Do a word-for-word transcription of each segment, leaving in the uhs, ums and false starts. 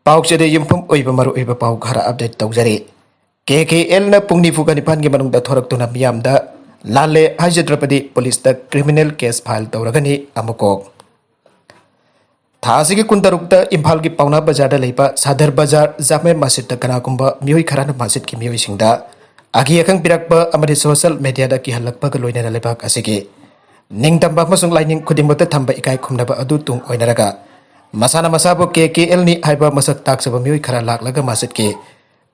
ꯄꯥꯎꯆꯦꯗ ꯌꯨꯝꯐꯝ ꯑꯣꯏꯕ ꯃꯔꯨꯑꯣꯏꯕ ꯄꯥꯎ ꯈꯔ ꯑꯞꯗꯦꯠ ꯇꯧꯖꯔꯤ꯫ ꯀꯦ ꯀꯦ ꯑꯦꯜꯅ ꯄꯨꯡ ꯅꯤꯐꯨꯒ ꯅꯤꯄꯥꯟꯒꯤ ꯃꯅꯨꯡꯗ ꯊꯣꯔꯛꯇꯨꯅ ꯃꯤꯌꯥꯝꯗ ꯂꯥꯜꯂꯦ ꯍꯥꯏꯖꯗ꯭ꯔꯕꯗꯤ ꯄꯨꯂꯤꯁꯇ ꯀ꯭ꯔꯤꯃꯤꯅꯦꯜ ꯀꯦꯁ ꯐꯥꯏꯜ ꯇꯧꯔꯒꯅꯤ꯫ ꯑꯃꯨꯛꯀꯣꯛ ꯊꯥ ꯑꯁꯤꯒꯤ ꯀꯨꯟꯇꯔꯨꯛꯇ ꯏꯝꯐꯥꯜꯒꯤ ꯄꯥꯎꯅꯥ ꯕꯖꯥꯔꯗ ꯂꯩꯕ ꯁꯥꯗꯔ ꯕꯖꯥꯔ ꯖꯥꯃꯦ ꯃꯁꯖꯤꯗꯇ ꯀꯅꯥꯒꯨꯝꯕ ꯃꯤꯑꯣꯏ ꯈꯔꯅ ꯃꯁꯖꯤꯗꯀꯤ ꯃꯤꯑꯣꯏꯁꯤꯡꯗ ꯑꯀꯤ ꯑꯈꯪ ꯄꯤꯔꯛꯄ ꯑꯃꯗꯤ ꯁꯣꯁꯤꯌꯦꯜ ꯃꯦꯗꯤꯌꯥꯗ ꯀꯤꯍꯜꯂꯛꯄꯒ ꯂꯣꯏꯅꯅ ꯂꯩꯕꯥꯛ ꯑꯁꯤꯒꯤ ꯅꯤꯡꯇꯝꯕ ꯑꯃꯁꯨꯡ ꯂꯥꯏꯅꯤꯡ ꯈꯨꯗꯤꯡꯃꯛꯇ ꯊꯝꯕ ꯏꯀꯥꯏ ꯈꯨꯝꯅꯕ ꯑꯗꯨ ꯇꯨꯡ ꯑꯣꯏꯅꯔꯒ ꯃꯁꯥꯅ ꯃꯁꯥꯕꯨ ꯀꯦ ꯀꯦ ꯑꯦꯜꯅꯤ ꯍꯥꯏꯕ ꯃꯁꯛ ꯇꯥꯛꯆꯕ ꯃꯤꯑꯣꯏ ꯈꯔ ꯂꯥꯛꯂꯒ ꯃꯁꯖꯤꯗꯀꯤ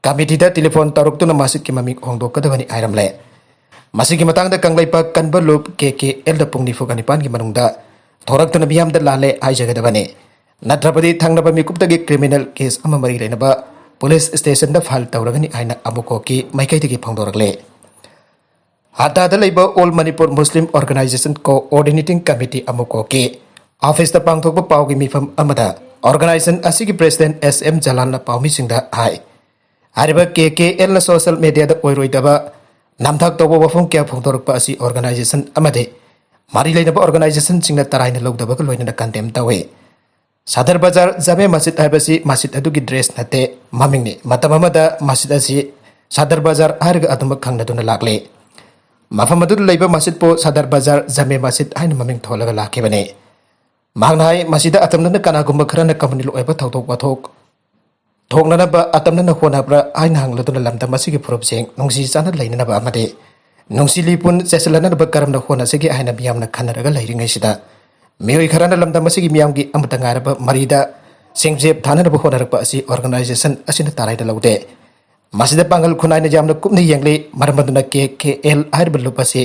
ꯀꯃꯤꯇꯤꯗ ꯇꯦꯂꯤꯐꯣꯟ ꯇꯧꯔꯛꯇꯨꯅ ꯃꯁꯖꯤꯗꯀꯤ ꯃꯃꯤꯡ ꯍꯣꯡꯗꯣꯛꯀꯗꯕꯅꯤ ꯍꯥꯏꯔꯝꯂꯦ꯫ ꯃꯁꯤꯒꯤ ꯃꯇꯥꯡꯗ ꯀꯪꯂꯩꯄꯥꯛ ꯀꯟꯕ ꯂꯨꯞ ꯀꯦ ꯀꯦ ꯑꯦꯜꯗ ꯄꯨꯡ ꯅꯤꯐꯨꯒ ꯅꯤꯄꯥꯟꯒꯤ ꯃꯅꯨꯡꯗ ꯊꯣꯔꯛꯇꯨꯅ ꯃꯤꯌꯥꯝꯗ ꯂꯥꯜꯂꯦ ꯍꯥꯏꯖꯒꯗꯕꯅꯤ, ꯅꯠꯇ꯭ꯔꯕꯗꯤ ꯊꯪꯅꯕ ꯃꯤꯀꯨꯞꯇꯒꯤ ꯀ꯭ꯔꯤꯃꯤꯅꯦꯜ ꯀꯦꯁ ꯑꯃ ꯃꯔꯤ ꯂꯩꯅꯕ ꯄꯨꯂꯤꯁ ꯁ꯭ꯇꯦꯁꯟꯗ ꯐꯥꯏꯜ ꯇꯧꯔꯒꯅꯤ ꯍꯥꯏꯅ ꯑꯃꯨꯛꯀꯣꯛꯀꯤ ꯃꯥꯏꯀꯩꯗꯒꯤ ꯐꯣꯡꯗꯣꯔꯛꯂꯦ꯫ ꯍꯠꯇꯥꯗ ꯂꯩꯕ ꯑꯣꯜ ꯃꯅꯤꯄꯨꯔ ꯃꯨꯁꯂꯤꯝ ꯑꯣꯔꯒꯅꯥꯏꯖꯦꯁꯟ ꯀꯣꯑꯣꯔꯗꯤꯅꯦꯇꯤꯡ ꯀꯃꯤꯇꯤ ꯑꯃꯨꯛꯀꯣꯛꯀꯤ ꯑꯣꯐꯤꯁꯇ ꯄꯥꯡꯊꯣꯛꯄ ꯄꯥꯎꯒꯤ ꯃꯤꯐꯝ ꯑꯃꯗ ꯑꯣꯔꯒꯅꯥꯏꯖꯦꯁꯟ ꯑꯁꯤꯒꯤ ꯄ꯭ꯔꯦꯁꯤꯗꯦꯟꯠ ꯑꯦꯁ ꯑꯦꯝ ꯖꯂꯥꯟꯅ ꯄꯥꯎꯃꯤꯁꯤꯡꯗ ꯍꯥꯏ, ꯍꯥꯏꯔꯤꯕ ꯀꯦ ꯀꯦ ꯑꯦꯜꯅ ꯁꯣꯁꯤꯌꯦꯜ ꯃꯦꯗꯤꯌꯥꯗ ꯑꯣꯏꯔꯣꯏꯗꯕ ꯅꯝꯊꯥꯛ ꯇꯧꯕ ꯋꯥꯐꯝ ꯀꯌꯥ ꯐꯣꯡꯗꯣꯔꯛꯄ ꯑꯁꯤ ꯑꯣꯔꯒꯅꯥꯏꯖꯦꯁꯟ ꯑꯃꯗꯤ ꯃꯔꯤ ꯂꯩꯅꯕ ꯑꯣꯔꯒꯅꯥꯏꯖꯦꯁꯟꯁꯤꯡꯅ ꯇꯔꯥꯏꯅ ꯂꯧꯗꯕꯒ ꯂꯣꯏꯅꯅ ꯀꯟꯗꯦꯝ ꯇꯧꯏ꯫ ꯁꯥꯗꯔ ꯕꯖꯥꯔ ꯖꯥꯃꯦ ꯃꯁꯖꯤꯗ ꯍꯥꯏꯕꯁꯤ ꯃꯁꯖꯤꯗ ꯑꯗꯨꯒꯤ ꯗ꯭ꯔꯦꯁ ꯅꯠꯇꯦ, ꯃꯃꯤꯡꯅꯤ꯫ ꯃꯇꯝ ꯑꯃꯗ ꯃꯁꯖꯤꯗ ꯑꯁꯤ ꯁꯥꯗꯔ ꯕꯖꯥꯔ ꯍꯥꯏꯔꯒ ꯑꯗꯨꯃꯛ ꯈꯪꯅꯗꯨꯅ ꯂꯥꯛꯂꯤ꯫ ꯃꯐꯝ ꯑꯗꯨꯗ ꯂꯩꯕ ꯃꯁꯖꯤꯗꯄꯨ ꯁꯥꯗꯔ ꯕꯖꯥꯔ ꯖꯥꯃꯦ ꯃꯁꯖꯤꯗ ꯍꯥꯏꯅ ꯃꯃꯤꯡ ꯊꯣꯜꯂꯒ ꯂꯥꯛꯈꯤꯕꯅꯤ꯫ ꯃꯍꯥꯛꯅ ꯍꯥꯏ, ꯃꯁꯤꯗ ꯑꯇꯝꯅꯅ ꯀꯅꯥꯒꯨꯝꯕ ꯈꯔꯅ ꯀꯝꯃꯨꯅꯦꯜ ꯑꯣꯏꯕ ꯊꯧꯗꯣꯛ ꯋꯥꯊꯣꯛ ꯊꯣꯛꯅꯅꯕ ꯑꯇꯝꯅꯅ ꯍꯣꯠꯅꯕ꯭ꯔꯥ ꯍꯥꯏꯅ ꯍꯪꯂꯗꯨꯅ ꯂꯝꯗꯝ ꯑꯁꯤꯒꯤ ꯐꯨꯔꯨꯞꯁꯤꯡ ꯅꯨꯡꯁꯤ ꯆꯥꯟꯅ ꯂꯩꯅꯅꯕ ꯑꯃꯗꯤ ꯅꯨꯡꯁꯤ ꯂꯤꯄꯨꯟ ꯆꯦꯠꯁꯤꯜꯂꯅꯅꯕ ꯀꯔꯝꯅ ꯍꯣꯠꯅꯁꯤꯒꯦ ꯍꯥꯏꯅ ꯃꯤꯌꯥꯝꯅ ꯈꯟꯅꯔꯒ ꯂꯩꯔꯤꯉꯩꯁꯤꯗ, ꯃꯤꯑꯣꯏ ꯈꯔꯅ ꯂꯝꯗꯝ ꯑꯁꯤꯒꯤ ꯃꯤꯌꯥꯝꯒꯤ ꯑꯃꯠꯇ ꯉꯥꯏꯔꯕ ꯃꯔꯤꯗ ꯁꯤꯡꯖꯦꯞ ꯊꯥꯅꯅꯕ ꯍꯣꯠꯅꯔꯛꯄ ꯑꯁꯤ ꯑꯣꯔꯒꯅꯥꯏꯖꯦꯁꯟ ꯑꯁꯤꯅ ꯇꯔꯥꯏꯗ ꯂꯧꯗꯦ꯫ ꯃꯁꯤꯗ ꯄꯥꯡꯒꯜ ꯈꯨꯟꯅꯥꯏꯅ ꯌꯥꯝꯅ ꯀꯨꯞꯅ ꯌꯦꯡꯂꯤ꯫ ꯃꯔꯝ ꯑꯗꯨꯅ ꯀꯦ ꯀꯦ ꯑꯦꯜ ꯍꯥꯏꯔꯤꯕ ꯂꯨꯞ ꯑꯁꯤ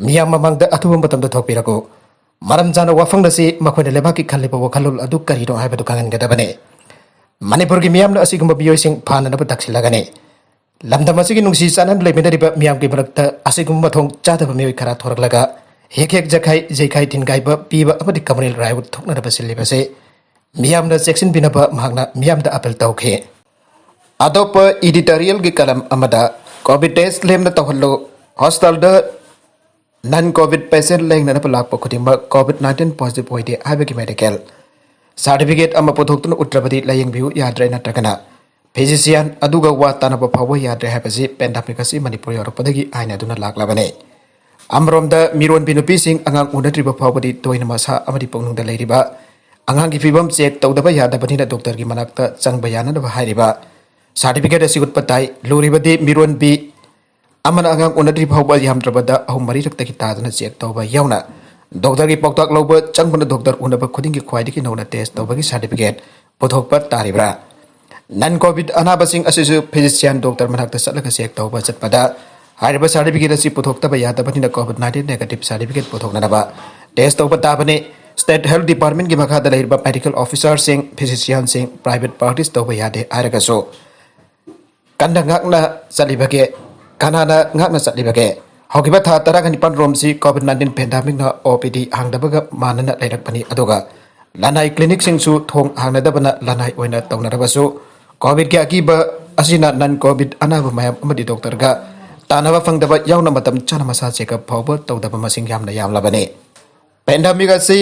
ꯃꯤꯌꯥꯝ ꯃꯃꯥꯡꯗ ꯑꯊꯨꯕ ꯃꯇꯝꯗ ꯊꯣꯛꯄꯤꯔꯛꯎ꯫ ꯃꯔꯝ ꯆꯥꯅ ꯋꯥꯐꯪꯅꯁꯤ ꯃꯈꯣꯏꯅ ꯂꯩꯕꯥꯛꯀꯤ ꯈꯜꯂꯤꯕ ꯋꯥꯈꯜꯂꯣꯟ ꯑꯗꯨ ꯀꯔꯤꯅꯣ ꯍꯥꯏꯕꯗꯨ ꯈꯪꯍꯟꯒꯗꯕꯅꯤ꯫ ꯃꯅꯤꯄꯨꯔꯒꯤ ꯃꯤꯌꯥꯝꯅ ꯑꯁꯤꯒꯨꯝꯕ ꯃꯤꯑꯣꯏꯁꯤꯡ ꯐꯥꯅꯅꯕ ꯇꯛꯁꯤꯜꯂꯒꯅꯤ꯫ ꯂꯝꯗꯝ ꯑꯁꯤꯒꯤ ꯅꯨꯡꯁꯤ ꯆꯥꯟꯅꯅ ꯂꯩꯃꯤꯟꯅꯔꯤꯕ ꯃꯤꯌꯥꯝꯒꯤ ꯃꯔꯛꯇ ꯑꯁꯤꯒꯨꯝꯕ ꯃꯊꯣꯡ ꯆꯥꯗꯕ ꯃꯤꯑꯣꯏ ꯈꯔ ꯊꯣꯔꯛꯂꯒ ꯍꯦꯛ ꯍꯦꯛ ꯖꯈꯥꯏ ꯖꯩꯈꯥꯏ ꯊꯤꯟꯒꯥꯏꯕ ꯄꯤꯕ ꯑꯃꯗꯤ ꯀꯝꯃꯨꯅꯦꯜ ꯔꯥꯏꯑꯣꯠ ꯊꯣꯛꯅꯅꯕ ꯁꯤꯜꯂꯤꯕꯁꯤ ꯃꯤꯌꯥꯝꯅ ꯆꯦꯛꯁꯤꯟꯕꯤꯅꯕ ꯃꯍꯥꯛꯅ ꯃꯤꯌꯥꯝꯗ ꯑꯄꯤꯜ ꯇꯧꯈꯤ꯫ ꯑꯇꯣꯞꯄ ꯏꯗꯤꯇꯣꯔꯤꯌꯦꯜꯒꯤ ꯀꯂꯝ ꯑꯃꯗ ꯀꯣꯚꯤꯗ ꯇꯦꯁ ꯂꯦꯝꯅ ꯇꯧꯍꯜꯂꯨ, ꯍꯣꯁꯄꯤꯇꯥꯜꯗ ꯅꯟ ꯀꯣꯚꯤꯗ ꯄꯦꯁꯦꯟꯠ ꯂꯥꯌꯦꯡꯅꯅꯕ ꯂꯥꯛꯄ ꯈꯨꯗꯤꯡꯃꯛ ꯀꯣꯚꯤꯗ ꯅꯥꯏꯟꯇꯤꯟ ꯄꯣꯖꯤꯇꯤꯚ ꯑꯣꯏꯗꯦ ꯍꯥꯏꯕꯒꯤ ꯃꯦꯗꯤꯀꯦꯜ꯫ ꯁꯥꯔꯇꯤꯐꯤꯀꯦꯠ ꯑꯃ ꯄꯨꯊꯣꯛꯇꯨꯅ ꯎꯠꯇ꯭ꯔꯕꯗꯤ ꯂꯥꯌꯦꯡꯕꯤꯌꯨ ꯌꯥꯗ꯭ꯔꯦ, ꯅꯠꯇ꯭ꯔꯒꯅ ꯐꯤꯖꯤꯁꯤꯌꯥꯟ ꯑꯗꯨꯒ ꯋꯥ ꯇꯥꯅꯕ ꯐꯥꯎꯕ ꯌꯥꯗ꯭ꯔꯦ ꯍꯥꯏꯕꯁꯤ ꯄꯦꯟꯗꯥꯃꯤꯛ ꯑꯁꯤ ꯃꯅꯤꯄꯨꯔ ꯌꯧꯔꯛꯄꯗꯒꯤ ꯍꯥꯏꯅꯗꯨꯅ ꯂꯥꯛꯂꯕꯅꯤ꯫ ꯑꯃꯔꯣꯝꯗ, ꯃꯤꯔꯣꯟꯕꯤ ꯅꯨꯄꯤꯁꯤꯡ ꯑꯉꯥꯡ ꯎꯅꯗ꯭ꯔꯤꯕ ꯐꯥꯎꯕꯗꯤ ꯇꯣꯏꯅ ꯃꯁꯥ ꯑꯃꯗꯤ ꯄꯨꯛꯅꯤꯡꯗ ꯂꯩꯔꯤꯕ ꯑꯉꯥꯡꯒꯤ ꯐꯤꯕꯝ ꯆꯦꯛ ꯇꯧꯗꯕ ꯌꯥꯗꯕꯅꯤꯅ ꯗꯣꯛꯇꯔꯒꯤ ꯃꯅꯥꯛꯇ ꯆꯪꯕ ꯌꯥꯅꯅꯕ ꯍꯥꯏꯔꯤꯕ ꯁꯥꯔꯇꯤꯐꯤꯀꯦꯠ ꯑꯁꯤ ꯎꯠꯄ ꯇꯥꯏ꯫ ꯂꯨꯔꯤꯕꯗꯤ ꯃꯤꯔꯣꯟꯕꯤ ꯑꯃꯅ ꯑꯉꯥꯡ ꯎꯅꯗ꯭ꯔꯤ ꯐꯥꯎꯕ ꯌꯥꯝꯗ꯭ꯔꯕꯗ ꯑꯍꯨꯝ ꯃꯔꯤꯔꯛꯇꯒꯤ ꯇꯥꯗꯅ ꯆꯦꯛ ꯇꯧꯕ ꯌꯥꯎꯅ ꯗꯣꯛꯇꯔꯒꯤ ꯄꯥꯎꯇꯥꯛ ꯂꯧꯕ ꯆꯪꯕꯅ ꯗꯣꯛꯇꯔ ꯎꯅꯕ ꯈꯨꯗꯤꯡꯒꯤ ꯈ꯭ꯋꯥꯏꯗꯒꯤ ꯅꯧꯅ ꯇꯦꯁ ꯇꯧꯕꯒꯤ ꯁꯥꯔꯇꯤꯐꯤꯀꯦꯠ ꯄꯨꯊꯣꯛꯄ ꯇꯥꯔꯤꯕ꯭ꯔꯥ? ꯅꯟ ꯀꯣꯚꯤꯗ ꯑꯅꯥꯕꯁꯤꯡ ꯑꯁꯤꯁꯨ ꯐꯤꯖꯤꯁꯤꯌꯥꯟ ꯗꯣꯛꯇꯔ ꯃꯅꯥꯛꯇ ꯆꯠꯂꯒ ꯆꯦꯛ ꯇꯧꯕ ꯆꯠꯄꯗ ꯍꯥꯏꯔꯤꯕ ꯁꯥꯔꯇꯤꯐꯤꯀꯦꯠ ꯑꯁꯤ ꯄꯨꯊꯣꯛꯇꯕ ꯌꯥꯗꯕꯅꯤꯅ ꯀꯣꯚꯤꯗ ꯅꯥꯏꯟꯇꯤꯟ ꯅꯦꯒꯦꯇꯤꯚ ꯁꯥꯔꯇꯤꯐꯤꯀꯦꯠ ꯄꯨꯊꯣꯛꯅꯅꯕ ꯇꯦꯁ ꯇꯧꯕ ꯇꯥꯕꯅꯤ꯫ ꯁ꯭ꯇꯦꯠ ꯍꯦꯜꯊ ꯗꯤꯄꯥꯔꯠꯃꯦꯟꯒꯤ ꯃꯈꯥꯗ ꯂꯩꯔꯤꯕ ꯃꯦꯗꯤꯀꯦꯜ ꯑꯣꯐꯤꯁꯥꯔꯁꯤꯡ, ꯐꯤꯖꯤꯁꯤꯌꯥꯟꯁꯤꯡ ꯄ꯭ꯔꯥꯏꯚꯦꯠ ꯄ꯭ꯔꯥꯛꯇꯤꯁ ꯇꯧꯕ ꯌꯥꯗꯦ ꯍꯥꯏꯔꯒꯁꯨ ꯀꯟꯅ ꯉꯥꯛꯅ ꯆꯠꯂꯤꯕꯒꯦ? ꯀꯅꯥꯅ ꯉꯥꯛꯅ ꯆꯠꯂꯤꯕꯒꯦ? ꯍꯧꯈꯤꯕ ꯊꯥ ꯇꯔꯥꯒ ꯅꯤꯄꯥꯟ ꯔꯣꯝꯁꯤ ꯀꯣꯚꯤꯗ ꯅꯥꯏꯟꯇꯤꯟ ꯄꯦꯟꯗꯥꯃꯤꯛꯅ ꯑꯣ ꯄꯤ ꯗꯤ ꯍꯥꯡꯗꯕꯒ ꯃꯥꯟꯅꯅ ꯂꯩꯔꯛꯄꯅꯤ, ꯑꯗꯨꯒ ꯂꯅꯥꯏ ꯀ꯭ꯂꯤꯅꯤꯛꯁꯤꯡꯁꯨ ꯊꯣꯡ ꯍꯥꯡꯅꯗꯕꯅ ꯂꯅꯥꯏ ꯑꯣꯏꯅ ꯇꯧꯅꯔꯕꯁꯨ ꯀꯣꯚꯤꯗꯀꯤ ꯑꯀꯤꯕ ꯑꯁꯤꯅ ꯅꯟ ꯀꯣꯚꯤꯗ ꯑꯅꯥꯕ ꯃꯌꯥꯝ ꯑꯃꯗꯤ ꯗꯣꯛꯇꯔꯒ ꯇꯥꯟꯅꯕ ꯐꯪꯗꯕ ꯌꯥꯎꯅ ꯃꯇꯝ ꯆꯥꯅ ꯃꯁꯥ ꯆꯦꯛꯑꯞ ꯐꯥꯎꯕ ꯇꯧꯗꯕ ꯃꯁꯤꯡ ꯌꯥꯝꯅ ꯌꯥꯝꯂꯕꯅꯤ꯫ ꯄꯦꯟꯗꯥꯃꯤꯛ ꯑꯁꯤ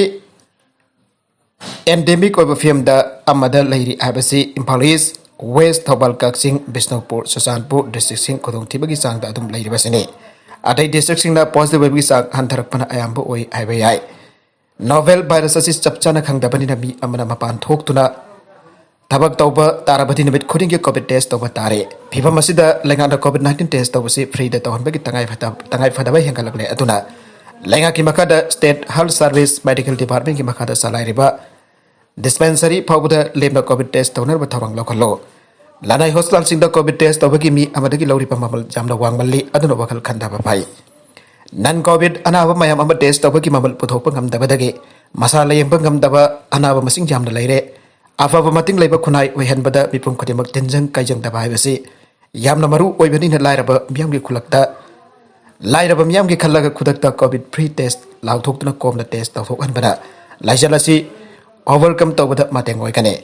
ꯑꯦꯟꯗꯦꯃꯤꯛ ꯑꯣꯏꯕ ꯐꯤꯕꯝꯗ ꯑꯃꯗ ꯂꯩꯔꯤ ꯍꯥꯏꯕꯁꯤ ꯏꯝꯐꯥꯜ ꯏꯁ, ꯋꯦꯁ, ꯊꯧꯕꯥꯜ, ꯀꯛꯆꯤꯡ, ꯕꯤꯁꯅꯨꯄꯨꯔ, ꯆꯨꯔꯆꯥꯟꯄꯨꯔ ꯗꯤꯁꯇ꯭ꯔꯤꯛꯁꯤꯡ ꯈꯨꯗꯣꯡꯊꯤꯕꯒꯤ ꯆꯥꯡꯗ ꯑꯗꯨꯝ ꯂꯩꯔꯤꯕꯁꯤꯅꯤ꯫ ꯑꯇꯩ ꯗꯤꯁꯇ꯭ꯔꯤꯛꯁꯤꯡꯅ ꯄꯣꯖꯤꯇꯤꯚ ꯑꯣꯏꯕꯒꯤ ꯆꯥꯡ ꯍꯟꯊꯔꯛꯄꯅ ꯑꯌꯥꯝꯕ ꯑꯣꯏ ꯍꯥꯏꯕ ꯌꯥꯏ꯫ ꯅꯣꯚꯦꯜ ꯚꯥꯏꯔꯁ ꯑꯁꯤ ꯆꯞ ꯆꯥꯅ ꯈꯪꯗꯕꯅꯤꯅ ꯃꯤ ꯑꯃꯅ ꯃꯄꯥꯟ ꯊꯣꯛꯇꯨꯅ ꯊꯕꯛ ꯇꯧꯕ ꯇꯥꯔꯕꯗꯤ ꯅꯨꯃꯤꯠ ꯈꯨꯗꯤꯡꯒꯤ ꯀꯣꯚꯤꯗ ꯇꯦꯁ ꯇꯧꯕ ꯇꯥꯔꯦ꯫ ꯐꯤꯕꯝ ꯑꯁꯤꯗ ꯂꯩꯉꯥꯛꯅ ꯀꯣꯚꯤꯗ ꯅꯥꯏꯟꯇꯤꯟ ꯇꯦꯁ ꯇꯧꯕꯁꯤ ꯐ꯭ꯔꯤꯗ ꯇꯧꯍꯟꯕꯒꯤ ꯇꯉꯥꯏ ꯐꯗ-, ꯇꯉꯥꯏ ꯐꯗꯕ ꯍꯦꯟꯒꯠꯂꯛꯂꯦ꯫ ꯑꯗꯨꯅ ꯂꯩꯉꯥꯛꯀꯤ ꯃꯈꯥꯗ ꯁ꯭ꯇꯦꯠ ꯍꯦꯜꯊ ꯁꯔꯚꯤꯁ ꯃꯦꯗꯤꯀꯦꯜ ꯗꯤꯄꯥꯔꯠꯃꯦꯟꯒꯤ ꯃꯈꯥꯗ ꯆꯂꯥꯏꯔꯤꯕ ꯗꯤꯁꯄꯦꯟꯁꯔꯤ ꯐꯥꯎꯕꯗ ꯂꯦꯝꯅ ꯀꯣꯚꯤꯗ ꯇꯦꯁ ꯇꯧꯅꯅꯕ ꯊꯧꯔꯥꯡ ꯂꯧꯈꯠꯂꯨ꯫ ꯂꯅꯥꯏ ꯍꯣꯁꯄꯤꯇꯥꯜꯁꯤꯡꯗ ꯀꯣꯚꯤꯗ ꯇꯦꯁ ꯇꯧꯕꯒꯤ ꯃꯤ ꯑꯃꯗꯒꯤ ꯂꯧꯔꯤꯕ ꯃꯃꯜ ꯌꯥꯝꯅ ꯋꯥꯡꯃꯜꯂꯤ, ꯑꯗꯨꯅ ꯋꯥꯈꯜ ꯈꯟꯊꯕ ꯐꯩ꯫ ꯅꯟ ꯀꯣꯚꯤꯗ ꯑꯅꯥꯕ ꯃꯌꯥꯝ ꯑꯃ ꯇꯦꯁ ꯇꯧꯕꯒꯤ ꯃꯃꯜ ꯄꯨꯊꯣꯛꯄ ꯉꯝꯗꯕꯗꯒꯤ ꯃꯁꯥ ꯂꯥꯌꯦꯡꯕ ꯉꯝꯗꯕ ꯑꯅꯥꯕ ꯃꯁꯤꯡ ꯌꯥꯝꯅ ꯂꯩꯔꯦ꯫ ꯑꯐꯕ ꯃꯇꯤꯡ ꯂꯩꯕ ꯈꯨꯟꯅꯥꯏ ꯑꯣꯏꯍꯟꯕꯗ ꯃꯤꯄꯨꯝ ꯈꯨꯗꯤꯡꯃꯛ ꯇꯤꯟꯖꯪ ꯀꯥꯏꯖꯪꯗꯕ ꯍꯥꯏꯕꯁꯤ ꯌꯥꯝꯅ ꯃꯔꯨ ꯑꯣꯏꯕꯅꯤꯅ ꯂꯥꯏꯔꯕ ꯃꯤꯌꯥꯝꯒꯤ ꯈꯨꯜꯂꯛꯇ, ꯂꯥꯏꯔꯕ ꯃꯤꯌꯥꯝꯒꯤ ꯈꯜꯂꯒ ꯈꯨꯗꯛꯇ ꯀꯣꯚꯤꯗ ꯐ꯭ꯔꯤ ꯇꯦꯁ ꯂꯥꯎꯊꯣꯛꯇꯨꯅ ꯀꯣꯝꯅ ꯇꯦꯁ ꯇꯧꯊꯣꯛꯍꯟꯕꯅ ꯂꯥꯏꯆꯠ ꯑꯁꯤ ꯑꯣꯚꯔꯀꯝ ꯇꯧꯕꯗ ꯃꯇꯦꯡ ꯑꯣꯏꯒꯅꯤ꯫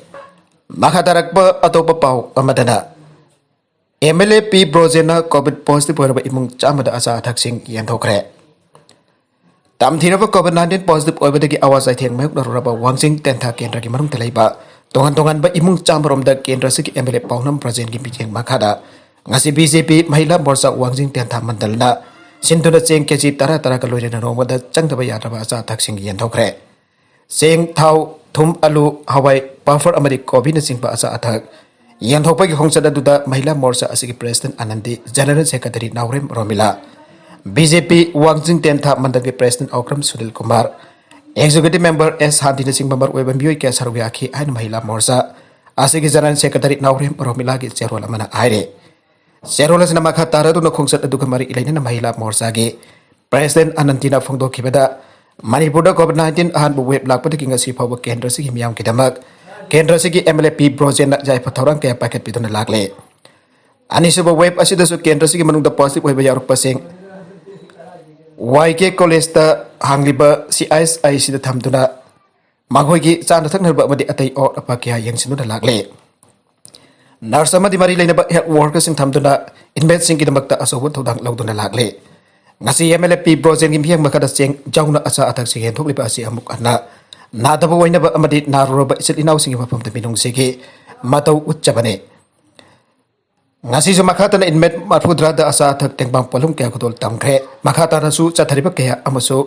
ꯃꯈꯥ ꯇꯥꯔꯛꯄ ꯑꯇꯣꯞꯄ ꯄꯥꯎ ꯑꯃꯗꯅ, ꯑꯦꯝ ꯑꯦꯜ ꯑꯦ ꯄꯤ ꯕ꯭ꯔꯣꯖꯦꯟꯅ ꯀꯣꯚꯤꯗ ꯄꯣꯖꯤꯇꯤꯚ ꯑꯣꯏꯔꯕ ꯏꯃꯨꯡ ꯆꯥꯝꯃꯗ ꯑꯆꯥ ꯑꯊꯛꯁꯤꯡ ꯌꯦꯟꯊꯣꯛꯈ꯭ꯔꯦ꯫ ꯇꯝꯊꯤꯔꯕ COVID nineteen positive ꯑꯣꯏꯕꯗꯒꯤ ꯑꯋꯥ ꯆꯩꯊꯦꯡ ꯃꯥꯌꯣꯛꯅꯔꯨꯔꯕ ꯋꯥꯡꯖꯤꯡ ꯇꯦꯟꯊꯥ ꯀꯦꯟꯗ꯭ꯔꯒꯤ ꯃꯅꯨꯡꯗ ꯂꯩꯕ ꯇꯣꯉꯥꯟ ꯇꯣꯉꯥꯟꯕ ꯏꯃꯨꯡ ꯆꯥꯝꯃꯔꯣꯝꯗ ꯀꯦꯟꯗ꯭ꯔ ꯑꯁꯤꯒꯤ MLA ꯄꯥꯎꯅꯝ ꯕ꯭ꯔꯖꯦꯟꯒꯤ ꯃꯤꯠꯌꯦꯡ ꯃꯈꯥꯗ ꯉꯁꯤ BJP ꯃꯍꯤꯂꯥ ꯃꯣꯔꯆꯥ ꯋꯥꯡꯖꯤꯡ ꯇꯦꯟꯊꯥ ꯃꯟꯗꯜꯅ ꯁꯤꯟꯗꯨꯅ ꯆꯦꯡ KG ꯇꯔꯥ ꯇꯔꯥꯒ ꯂꯣꯏꯅꯅ ꯅꯣꯡꯃꯗ ꯆꯪꯗꯕ ꯌꯥꯗ꯭ꯔꯕ ꯑꯆꯥ ꯑꯊꯛꯁꯤꯡ ꯌꯦꯟꯊꯣꯛꯈ꯭ꯔꯦ꯫ ꯆꯦꯡ, ꯊꯥꯎ, ꯊꯨꯝ, ꯑꯂꯨ, ꯍꯋꯥꯏ, ꯄꯥꯐꯔ ꯑꯃꯗꯤ ꯀꯣꯕꯤꯅꯆꯤꯡꯕ ꯑꯆꯥ ꯑꯊꯛ ꯌꯦꯟꯊꯣꯛꯄꯒꯤ ꯈꯣꯡꯆꯠ ꯑꯗꯨꯗ ꯃꯍꯤꯂꯥ ꯃꯣꯔꯆꯥ ꯑꯁꯤꯒꯤ President ꯑꯅꯟꯗꯤ, General Secretary ꯅꯥꯎꯔꯦꯝ ꯔꯣꯃꯤꯂꯥ, BJP ꯋꯥꯡꯖꯤꯡ ꯇꯦꯟꯊꯥ ꯃꯟꯗꯜꯒꯤ President Okram Sunil Kumar, Executive Member ꯑꯦꯁ ꯁꯥꯟꯇꯤꯅꯆꯤꯡꯕ ꯃꯔꯨꯑꯣꯏꯕ ꯃꯤꯑꯣꯏ ꯀꯌꯥ ꯁꯔꯨꯛ ꯌꯥꯈꯤ ꯍꯥꯏꯅ ꯃꯍꯤꯂꯥ ꯃꯣꯔꯆꯥ ꯑꯁꯤꯒꯤ General Secretary ꯅꯥꯎꯔꯦꯝ ꯔꯣꯃꯤꯂꯥꯒꯤ ꯆꯦꯔꯣꯜ ꯑꯃꯅ ꯍꯥꯏꯔꯤ꯫ ꯆꯦꯔꯣꯜ ꯑꯁꯤꯅ ꯃꯈꯥ ꯇꯥꯔꯗꯨꯅ ꯈꯣꯡꯆꯠ ꯑꯗꯨꯒ ꯃꯔꯤ ꯂꯩꯅꯅ ꯃꯍꯤꯂꯥ ꯃꯣꯔꯆꯥꯒꯤ President ꯑꯅꯟꯇꯤꯅ ꯐꯣꯡꯗꯣꯛꯈꯤꯕꯗ, ꯃꯅꯤꯄꯨꯔꯗ COVID nineteen ꯑꯍꯥꯟꯕ wave ꯂꯥꯛꯄꯗꯒꯤ ꯉꯁꯤ ꯐꯥꯎꯕ ꯀꯦꯟꯗ꯭ꯔ ꯑꯁꯤꯒꯤ ꯃꯤꯌꯥꯝꯒꯤꯗꯃꯛ ꯀꯦꯟꯗ꯭ꯔ ꯑꯁꯤꯒꯤ MLA ꯄꯤ ꯕ꯭ꯔꯣꯖꯦꯟꯅ ꯌꯥꯏꯐ ꯊꯧꯔꯥꯡ ꯀꯌꯥ ꯄꯥꯏꯈꯠꯄꯤꯗꯨꯅ ꯂꯥꯛꯂꯦ꯫ ꯑꯅꯤꯁꯨꯕ wave ꯑꯁꯤꯗꯁꯨ ꯀꯦꯟꯗ꯭ꯔ ꯑꯁꯤꯒꯤ ꯃꯅꯨꯡꯗ positive ꯑꯣꯏꯕ ꯌꯥꯎꯔꯛꯄꯁꯤꯡ ꯋꯥꯏ ꯀꯦ ꯀꯣꯂꯦꯖꯇ ꯍꯥꯡꯂꯤꯕ CSICꯗ ꯊꯝꯗꯨꯅ ꯃꯈꯣꯏꯒꯤ ꯆꯥꯅ ꯊꯛꯅꯕ ꯑꯃꯗꯤ ꯑꯇꯩ ꯑꯋꯥꯠ ꯑꯄꯥ ꯀꯌꯥ ꯌꯦꯡꯁꯤꯟꯗꯨꯅ ꯂꯥꯛꯂꯦ꯫ Nurse ꯑꯃꯗꯤ ꯃꯔꯤ ꯂꯩꯅꯕ health workerꯁꯤꯡ ꯊꯝꯗꯨꯅ inmateꯁꯤꯡꯒꯤꯗꯃꯛꯇ ꯑꯆꯧꯕ ꯊꯧꯗꯥꯡ ꯂꯧꯗꯨꯅ ꯂꯥꯛꯂꯦ꯫ ꯉꯁꯤ MLA ꯄꯤ ꯕ꯭ꯔꯣꯖꯦꯟꯒꯤ ꯃꯤꯠꯌꯦꯡ ꯃꯈꯥꯗ ꯆꯦꯡ ꯌꯥꯎꯅ ꯑꯆꯥ ꯑꯊꯛꯁꯤꯡ ꯌꯦꯟꯊꯣꯛꯂꯤꯕ ꯑꯁꯤ ꯑꯃꯨꯛ ꯍꯟꯅ ꯅꯥꯗꯕ ꯑꯣꯏꯅꯕ ꯑꯃꯗꯤ ꯅꯥꯔꯨꯔꯕ ꯏꯆꯤꯜ ꯏꯅꯥꯎꯁꯤꯡꯒꯤ ꯃꯐꯝꯗ ꯃꯤꯅꯨꯡꯁꯤꯒꯤ ꯃꯇꯧ ꯎꯠꯆꯕꯅꯤ꯫ ꯉꯁꯤꯁꯨ ꯃꯈꯥ ꯇꯥꯅ inmate ꯃꯔꯐꯨꯇꯔꯥꯗ ꯑꯆꯥ ꯑꯊꯛ ꯇꯦꯡꯕꯥꯡ ꯄꯣꯠꯂꯨꯝ ꯀꯌꯥ ꯈꯨꯗꯣꯜ ꯇꯝꯈ꯭ꯔꯦ꯫ ꯃꯈꯥ ꯇꯥꯅꯁꯨ ꯆꯠꯊꯔꯤꯕ ꯀꯌꯥ ꯑꯃꯁꯨ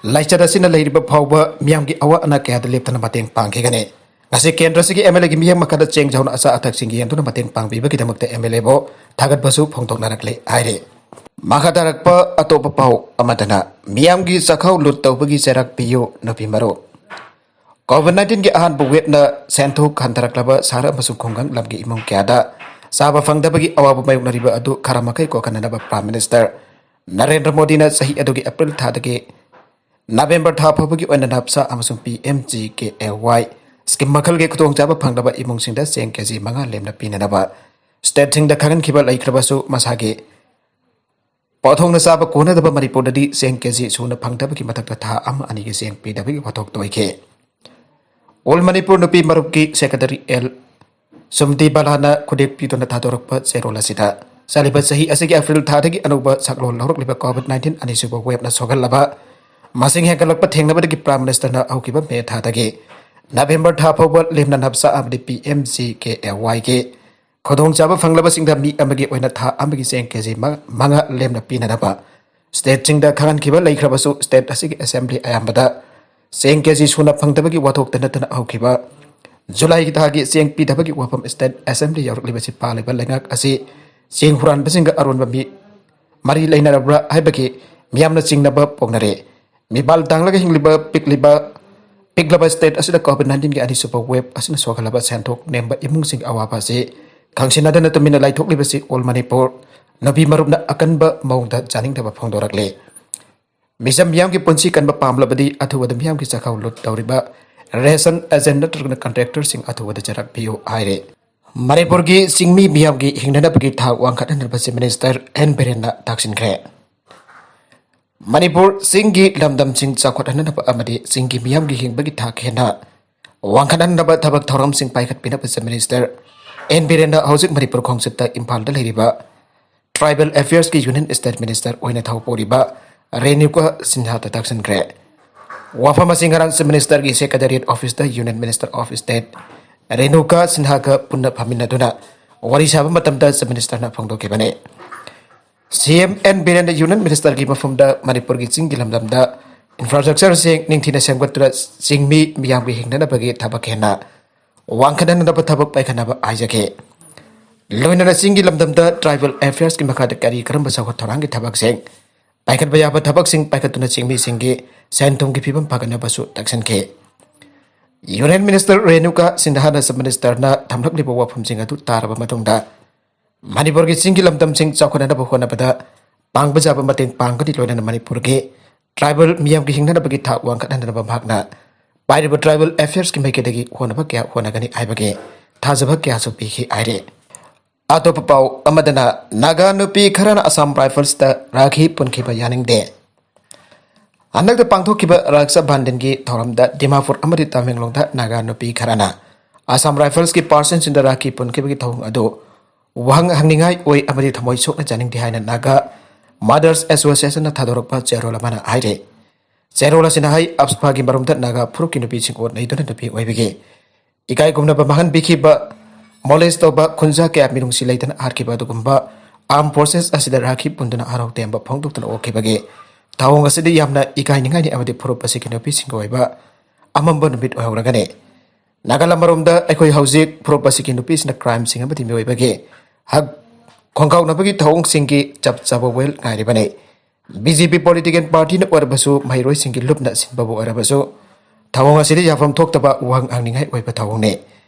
ꯂꯥꯏꯆꯠ ꯑꯁꯤꯅ ꯂꯩꯔꯤꯕ ꯐꯥꯎꯕ ꯃꯤꯌꯥꯝꯒꯤ ꯑꯋꯥ ꯑꯅꯥ ꯀꯌꯥꯗ ꯂꯦꯞꯇꯅ ꯃꯇꯦꯡ ꯄꯥꯡꯈꯤꯒꯅꯤ꯫ ꯉꯁꯤ ꯀꯦꯟꯗ꯭ꯔ ꯑꯁꯤꯒꯤ MLAꯒꯤ ꯃꯤꯌꯦꯡ ꯃꯈꯥꯗ ꯆꯦꯡ ꯌꯥꯎꯅ ꯑꯆꯥ ꯑꯊꯛꯁꯤꯡ ꯌꯦꯟꯗꯨꯅ ꯃꯇꯦꯡ ꯄꯥꯡꯕꯤꯕꯒꯤꯗꯃꯛꯇ MLAꯕꯨ ꯊꯥꯒꯠꯄꯁꯨ ꯐꯣꯡꯗꯣꯛꯅꯔꯛꯂꯦ ꯍꯥꯏꯔꯤ꯫ ꯃꯈꯥ ꯇꯥꯔꯛꯄ ꯑꯇꯣꯞꯄ ꯄꯥꯎ ꯑꯃꯗꯅ, ꯃꯤꯌꯥꯝꯒꯤ ꯆꯥꯛꯈꯥꯎ ꯂꯨꯠ ꯇꯧꯕꯒꯤ ꯆꯩꯔꯥꯛ ꯄꯤꯌꯨ, ꯅꯨꯄꯤ ꯃꯔꯨꯞ꯫ COVID nineteen ꯑꯍꯥꯟꯕ waveꯅ ꯁꯦꯟꯊꯣꯛ ꯍꯟꯊꯔꯛꯂꯕ ꯁꯍꯔ ꯑꯃꯁꯨꯡ ꯈꯨꯡꯒꯪ ꯂꯝꯒꯤ ꯏꯃꯨꯡ ꯀꯌꯥꯗ ꯆꯥꯕ ꯐꯪꯗꯕꯒꯤ ꯑꯋꯥꯕ ꯃꯥꯌꯣꯛꯅꯔꯤꯕ ꯑꯗꯨ ꯈꯔ ꯃꯈꯩ ꯀꯣꯛꯍꯟꯅꯅꯕ Prime Minister ꯅꯔꯦꯟꯗ꯭ꯔ ꯃꯣꯗꯤꯅ ꯆꯍꯤ ꯑꯗꯨꯒꯤ April ꯊꯥꯗꯒꯤ November ꯊꯥ ꯐꯥꯎꯕꯒꯤ ꯑꯣꯏꯅ ꯅꯞꯁꯥ ꯑꯃꯁꯨꯡ PMGKAY scheme ꯃꯈꯜꯒꯤ ꯈꯨꯗꯣꯡꯆꯥꯕ ꯐꯪꯂꯕ ꯏꯃꯨꯡꯁꯤꯡꯗ ꯆꯦꯡ KG ꯃꯉꯥ ꯂꯦꯝꯅ ꯄꯤꯅꯅꯕ stateꯁꯤꯡꯗ ꯈꯪꯍꯟꯈꯤꯕ ꯂꯩꯈ꯭ꯔꯕꯁꯨ, ꯃꯁꯥꯒꯤ ꯄꯣꯠꯊꯣꯛꯅ ꯆꯥꯕ ꯀꯣꯟꯅꯗꯕ ꯃꯅꯤꯄꯨꯔꯗꯗꯤ ꯆꯦꯡ KG ꯁꯨꯅ ꯐꯪꯗꯕꯒꯤ ꯃꯊꯛꯇ ꯊꯥ ꯑꯃ ꯑꯅꯤꯒꯤ ꯆꯦꯡ ꯄꯤꯗꯕꯒꯤ ꯋꯥꯊꯣꯛ ꯇꯣꯏꯈꯤ꯫ All ꯃꯅꯤꯄꯨꯔ ꯅꯨꯄꯤ ꯃꯔꯨꯞꯀꯤ Secretary ꯑꯦꯜ ꯁꯨꯝꯗꯤ ꯕꯂꯥꯅ ꯈꯨꯗꯦꯛ ꯄꯤꯗꯨꯅ ꯊꯥꯗꯣꯔꯛꯄ ꯆꯦꯔꯣꯜ ꯑꯁꯤꯗ, ꯆꯠꯂꯤꯕ ꯆꯍꯤ ꯑꯁꯤꯒꯤ ꯑꯦꯄ꯭ꯔꯤꯜ ꯊꯥꯗꯒꯤ ꯑꯅꯧꯕ ꯁꯛꯂꯣꯟ ꯂꯧꯔꯛꯂꯤꯕ COVID nineteen ꯑꯅꯤꯁꯨꯕ ꯋꯦꯕꯅ ꯁꯣꯛꯍꯜꯂꯕ ꯃꯁꯤꯡ ꯍꯦꯟꯒꯠꯂꯛꯄ ꯊꯦꯡꯅꯕꯗꯒꯤ Prime Ministerꯅ ꯍꯧꯈꯤꯕ ꯃꯦ ꯊꯥꯗꯒꯤ ꯅꯕꯦꯝꯕꯔ ꯊꯥ ꯐꯥꯎꯕ ꯂꯦꯝꯅ ꯅꯞꯁꯥ ꯑꯃꯗꯤ PMGKAYꯒꯤ ꯈꯨꯗꯣꯡꯆꯥꯕ ꯐꯪꯂꯕꯁꯤꯡꯗ ꯃꯤ ꯑꯃꯒꯤ ꯑꯣꯏꯅ ꯊꯥ ꯑꯃꯒꯤ ꯆꯦꯡ KG ꯃꯉꯥ ꯂꯦꯝꯅ ꯄꯤꯅꯅꯕ stateꯁꯤꯡꯗ ꯈꯪꯍꯟꯈꯤꯕ ꯂꯩꯈ꯭ꯔꯕꯁꯨ, state ꯑꯁꯤꯒꯤ assembly ꯑꯌꯥꯝꯕꯗ ꯆꯦꯡ KG ꯁꯨꯅ ꯐꯪꯗꯕꯒꯤ ꯋꯥꯊꯣꯛꯇ ꯅꯠꯇꯅ ꯍꯧꯈꯤꯕ ꯖꯨꯂꯥꯏꯒꯤ ꯊꯥꯒꯤ ꯆꯦꯡ ꯄꯤꯗꯕꯒꯤ ꯋꯥꯐꯝ state assembly ꯌꯧꯔꯛꯂꯤꯕꯁꯤ ꯄꯥꯜꯂꯤꯕ ꯂꯩꯉꯥꯛ ꯑꯁꯤ ꯆꯦꯡ ꯍꯨꯔꯥꯟꯕꯁꯤꯡꯒ ꯑꯔꯣꯟꯕ ꯃꯤ ꯃꯔꯤ ꯂꯩꯅꯔꯕ꯭ꯔꯥ ꯍꯥꯏꯕꯒꯤ ꯃꯤꯌꯥꯝꯅ ꯆꯤꯡꯅꯕ ꯄꯣꯛꯅꯔꯦ꯫ ꯃꯤꯕꯥꯜ ꯇꯥꯡꯂꯒ ꯍꯤꯡꯂꯤꯕ ꯄꯤꯛꯂꯤꯕ, ꯄꯤꯛꯂꯕ state ꯑꯁꯤꯗ COVID nineteenꯒꯤ ꯑꯅꯤꯁꯨꯕ wave ꯑꯁꯤꯅ ꯁꯣꯛꯍꯜꯂꯕ ꯁꯦꯟꯊꯣꯛ ꯅꯦꯝꯕ ꯏꯃꯨꯡꯁꯤꯡꯒꯤ ꯑꯋꯥꯕ ꯑꯁꯤ ꯈꯪꯁꯤꯟꯅꯗꯅ ꯇꯨꯃꯤꯟꯅ ꯂꯩꯊꯣꯛꯂꯤꯕꯁꯤ All Manipur ꯅꯨꯄꯤ ꯃꯔꯨꯞꯅ ꯑꯀꯟꯕ ꯃꯑꯣꯡꯗ ꯆꯥꯅꯤꯡꯗꯕ ꯐꯣꯡꯗꯣꯔꯛꯂꯤ꯫ ꯃꯤꯆꯝ ꯃꯤꯌꯥꯝꯒꯤ ꯄꯨꯟꯁꯤ ꯀꯟꯕ ꯄꯥꯝꯂꯕꯗꯤ ꯑꯊꯨꯕꯗ ꯃꯤꯌꯥꯝꯒꯤ ꯆꯥꯛꯈꯥꯎ ꯂꯨꯠ ꯇꯧꯔꯤꯕ ration agent ꯅꯠꯇ꯭ꯔꯒꯅ contractorꯁꯤꯡ ꯑꯊꯨꯕꯗ ꯆꯔꯥꯛ ꯄꯤꯌꯨ ꯍꯥꯏꯔꯦ꯫ ꯃꯅꯤꯄꯨꯔꯒꯤ ꯆꯤꯡꯃꯤ ꯃꯤꯌꯥꯝꯒꯤ ꯍꯤꯡꯅꯅꯕꯒꯤ ꯊꯥꯛ ꯋꯥꯡꯈꯠꯍꯟꯅꯕ Chief Minister N ꯕꯤꯔꯦꯟꯅ ꯇꯥꯛꯁꯤꯟꯈ꯭ꯔꯦ꯫ ꯃꯅꯤꯄꯨꯔ ꯆꯤꯡꯒꯤ ꯂꯝꯗꯝꯁꯤꯡ ꯆꯥꯎꯈꯠꯍꯟꯅꯕ ꯑꯃꯗꯤ ꯆꯤꯡꯒꯤ ꯃꯤꯌꯥꯝꯒꯤ ꯍꯤꯡꯕꯒꯤ ꯊꯥꯛ ꯍꯦꯟꯅ ꯋꯥꯡꯈꯠꯍꯟꯅꯕ ꯊꯕꯛ ꯊꯧꯔꯝꯁꯤꯡ ꯄꯥꯏꯈꯠꯄꯤꯅꯕ Chief Minister N ꯕꯤꯔꯦꯟꯅ ꯍꯧꯖꯤꯛ ꯃꯅꯤꯄꯨꯔ ꯈꯣꯡꯆꯠꯇ ꯏꯝꯐꯥꯜꯗ ꯂꯩꯔꯤꯕ Tribal Affairsꯀꯤ Union State Minister ꯑꯣꯏꯅ ꯊꯧ ꯄꯨꯔꯤꯕ ꯔꯦꯅꯨꯀꯥ ꯁꯤꯟꯍꯥꯗ ꯇꯥꯛꯁꯤꯟꯈ꯭ꯔꯦ꯫ ꯋꯥꯐꯝ ꯑꯁꯤ ꯉꯔꯥꯡ Chief Ministerꯒꯤ Secretariat Officeꯇ Union Minister of State Renuka ꯁꯤꯟꯍꯥꯒ ꯄꯨꯟꯅ ꯐꯝꯃꯤꯟꯅꯗꯨꯅ ꯋꯥꯔꯤ ꯁꯥꯕ ꯃꯇꯝꯗ Chief Ministerꯅ ꯐꯣꯡꯗꯣꯛꯈꯤꯕꯅꯤ꯫ CM N ꯕꯤꯔꯦꯟꯅ Union Ministerꯒꯤ ꯃꯐꯝꯗ ꯃꯅꯤꯄꯨꯔꯒꯤ ꯆꯤꯡꯒꯤ ꯂꯝꯗꯝꯗ infrastructureꯁꯤꯡ ꯅꯤꯡꯊꯤꯅ ꯁꯦꯝꯒꯠꯇꯨꯅ ꯆꯤꯡꯃꯤ ꯃꯤꯌꯥꯝꯒꯤ ꯍꯤꯡꯅꯅꯕꯒꯤ ꯊꯕꯛ ꯍꯦꯟꯅ ꯋꯥꯡꯈꯠꯍꯟꯅꯕ ꯊꯕꯛ ꯄꯥꯏꯈꯠꯅꯕ ꯍꯥꯏꯖꯈꯤ꯫ ꯂꯣꯏꯅꯅ ꯆꯤꯡꯒꯤ ꯂꯝꯗꯝꯗ Tribal Affairsꯀꯤ ꯃꯈꯥꯗ ꯀꯔꯤ ꯀꯔꯝꯕ ꯆꯥꯎꯈꯠ ꯊꯧꯔꯥꯡꯒꯤ ꯊꯕꯛꯁꯤꯡ ꯄꯥꯏꯈꯠꯄ ꯌꯥꯕ ꯊꯕꯛꯁꯤꯡ ꯄꯥꯏꯈꯠꯇꯨꯅ ꯆꯤꯡꯃꯤꯁꯤꯡꯒꯤ ꯁꯦꯟ ꯊꯨꯝꯒꯤ ꯐꯤꯕꯝ ꯐꯒꯠꯅꯕꯁꯨ ꯇꯥꯛꯁꯤꯟꯈꯤ꯫ Union Minister ꯔꯦꯅꯨꯀꯥ ꯁꯤꯟꯍꯥꯅ Chief Ministerꯅ ꯊꯝꯂꯛꯂꯤꯕ ꯋꯥꯐꯝꯁꯤꯡ ꯑꯗꯨ ꯇꯥꯔꯕ ꯃꯇꯨꯡꯗ ꯃꯅꯤꯄꯨꯔꯒꯤ ꯆꯤꯡꯒꯤ ꯂꯝꯗꯝꯁꯤꯡ ꯆꯥꯎꯈꯠꯅꯅꯕ ꯍꯣꯠꯅꯕꯗ ꯄꯥꯡꯕ ꯌꯥꯕ ꯃꯇꯦꯡ ꯄꯥꯡꯒꯅꯤ, ꯂꯣꯏꯅꯅ ꯃꯅꯤꯄꯨꯔꯒꯤ tribal ꯃꯤꯌꯥꯝꯒꯤ ꯍꯤꯡꯅꯅꯕꯒꯤ ꯊꯥꯛ ꯋꯥꯡꯈꯠꯍꯟꯅꯕ ꯃꯍꯥꯛꯅ ꯄꯥꯏꯔꯤꯕ Tribal Affairsꯀꯤ ꯃꯥꯏꯀꯩꯗꯒꯤ ꯍꯣꯠꯅꯕ ꯀꯌꯥ ꯍꯣꯠꯅꯒꯅꯤ ꯍꯥꯏꯕꯒꯤ ꯊꯥꯖꯕ ꯀꯌꯥꯁꯨ ꯄꯤꯈꯤ ꯍꯥꯏꯔꯤ꯫ ꯑꯇꯣꯞꯄ ꯄꯥꯎ ꯑꯃꯗꯅ ꯅꯥꯒꯥ ꯅꯨꯄꯤ ꯈꯔꯅ Assam Riflesꯇ ꯔꯥꯈꯤ ꯄꯨꯟꯈꯤꯕ ꯌꯥꯅꯤꯡꯗꯦ꯫ ꯍꯟꯗꯛꯇ ꯄꯥꯡꯊꯣꯛꯈꯤꯕ ꯔꯥꯛꯁꯥ ꯕꯟꯙꯟꯒꯤ ꯊꯧꯔꯝꯗ ꯗꯤꯃꯥꯄꯨꯔ ꯑꯃꯗꯤ ꯇꯃꯦꯡꯂꯣꯡꯗ ꯅꯥꯒꯥ ꯅꯨꯄꯤ ꯈꯔꯅ Assam Riflesꯀꯤ partisans ꯁꯤꯡꯗ ꯔꯥꯈꯤ ꯄꯨꯟꯈꯤꯕꯒꯤ ꯊꯧꯑꯣꯡ ꯑꯗꯨ ꯋꯥꯍꯪ ꯍꯪꯅꯤꯡꯉꯥꯏ ꯑꯣꯏ ꯑꯃꯗꯤ ꯊꯃꯣꯏ ꯁꯣꯛꯅ ꯆꯥꯅꯤꯡꯗꯦ ꯍꯥꯏꯅ ꯅꯥꯒꯥ ꯃꯥꯗꯔꯁ ꯑꯦꯁꯣꯁꯤꯌꯦꯁꯟꯅ ꯊꯥꯗꯣꯔꯛꯄ ꯆꯦꯔꯣꯜ ꯑꯃꯅ ꯍꯥꯏꯔꯤ꯫ ꯆꯦꯔꯣꯜ ꯑꯁꯤꯅ ꯍꯥꯏ, ꯑꯞꯁꯄꯥꯒꯤ ꯃꯔꯨꯝꯗ ꯅꯥꯒꯥ ꯐꯨꯔꯨꯞꯀꯤ ꯅꯨꯄꯤꯁꯤꯡ ꯑꯣꯠ ꯅꯩꯗꯨꯅ ꯅꯨꯄꯤ ꯑꯣꯏꯕꯒꯤ ꯏꯀꯥꯏ ꯈꯨꯝꯅꯕ ꯃꯥꯡꯍꯟꯕꯤꯈꯤꯕ, ꯃꯣꯂꯦꯁ ꯇꯧꯕ, ꯈꯨꯟꯖꯥ ꯀꯌꯥ ꯃꯤꯅꯨꯡꯁꯤ ꯂꯩꯇꯅ ꯍꯥꯠꯈꯤꯕ ꯑꯗꯨꯒꯨꯝꯕ ꯑꯥꯔꯝ ꯐꯣꯔꯁꯦꯁ ꯑꯁꯤꯗ ꯔꯥꯈꯤ ꯄꯨꯟꯗꯨꯅ ꯍꯔꯥꯎ ꯇꯌꯥꯝꯕ ꯐꯣꯡꯗꯣꯛꯇꯨꯅ ꯑꯣꯛꯈꯤꯕꯒꯤ ꯊꯧꯑꯣꯡ ꯑꯁꯤꯗꯤ ꯌꯥꯝꯅ ꯏꯀꯥꯏꯅꯤꯡꯉꯥꯏꯅꯤ ꯑꯃꯗꯤ ꯐꯨꯔꯨꯞ ꯑꯁꯤꯒꯤ ꯅꯨꯄꯤꯁꯤꯡꯒꯤ ꯑꯣꯏꯕ ꯑꯃꯝꯕ ꯅꯨꯃꯤꯠ ꯑꯣꯏꯍꯧꯔꯒꯅꯤ꯫ ꯅꯥꯒꯥꯂꯝ ꯃꯔꯣꯝꯗ ꯑꯩꯈꯣꯏ ꯍꯧꯖꯤꯛ ꯐꯨꯔꯨꯞ ꯑꯁꯤꯒꯤ ꯅꯨꯄꯤꯁꯤꯡꯅ ꯀ꯭ꯔꯥꯏꯝꯁꯤꯡ ꯑꯃꯗꯤ ꯃꯤꯑꯣꯏꯕꯒꯤ ꯍꯛ ꯈꯣꯡꯒꯥꯎꯅꯕꯒꯤ ꯊꯧꯑꯣꯡꯁꯤꯡꯒꯤ ꯆꯞ ꯆꯥꯕ ꯋꯦꯜ ꯉꯥꯏꯔꯤꯕꯅꯤ꯫ ꯕꯤ ꯖꯦ ꯄꯤ ꯄꯣꯂꯤꯇꯤꯀꯦꯜ ꯄꯥꯔꯇꯤꯅ ꯑꯣꯏꯔꯕꯁꯨ, ꯃꯍꯩꯔꯣꯏꯁꯤꯡꯒꯤ ꯂꯨꯞꯅ ꯁꯤꯟꯕꯕꯨ ꯑꯣꯏꯔꯕꯁꯨ, ꯊꯧꯑꯣꯡ ꯑꯁꯤꯗ ꯌꯥꯐꯝ ꯊꯣꯛꯇꯕ ꯋꯥꯍꯪ ꯍꯪꯅꯤꯡꯉꯥꯏ ꯑꯣꯏꯕ ꯊꯧꯑꯣꯡꯅꯤ꯫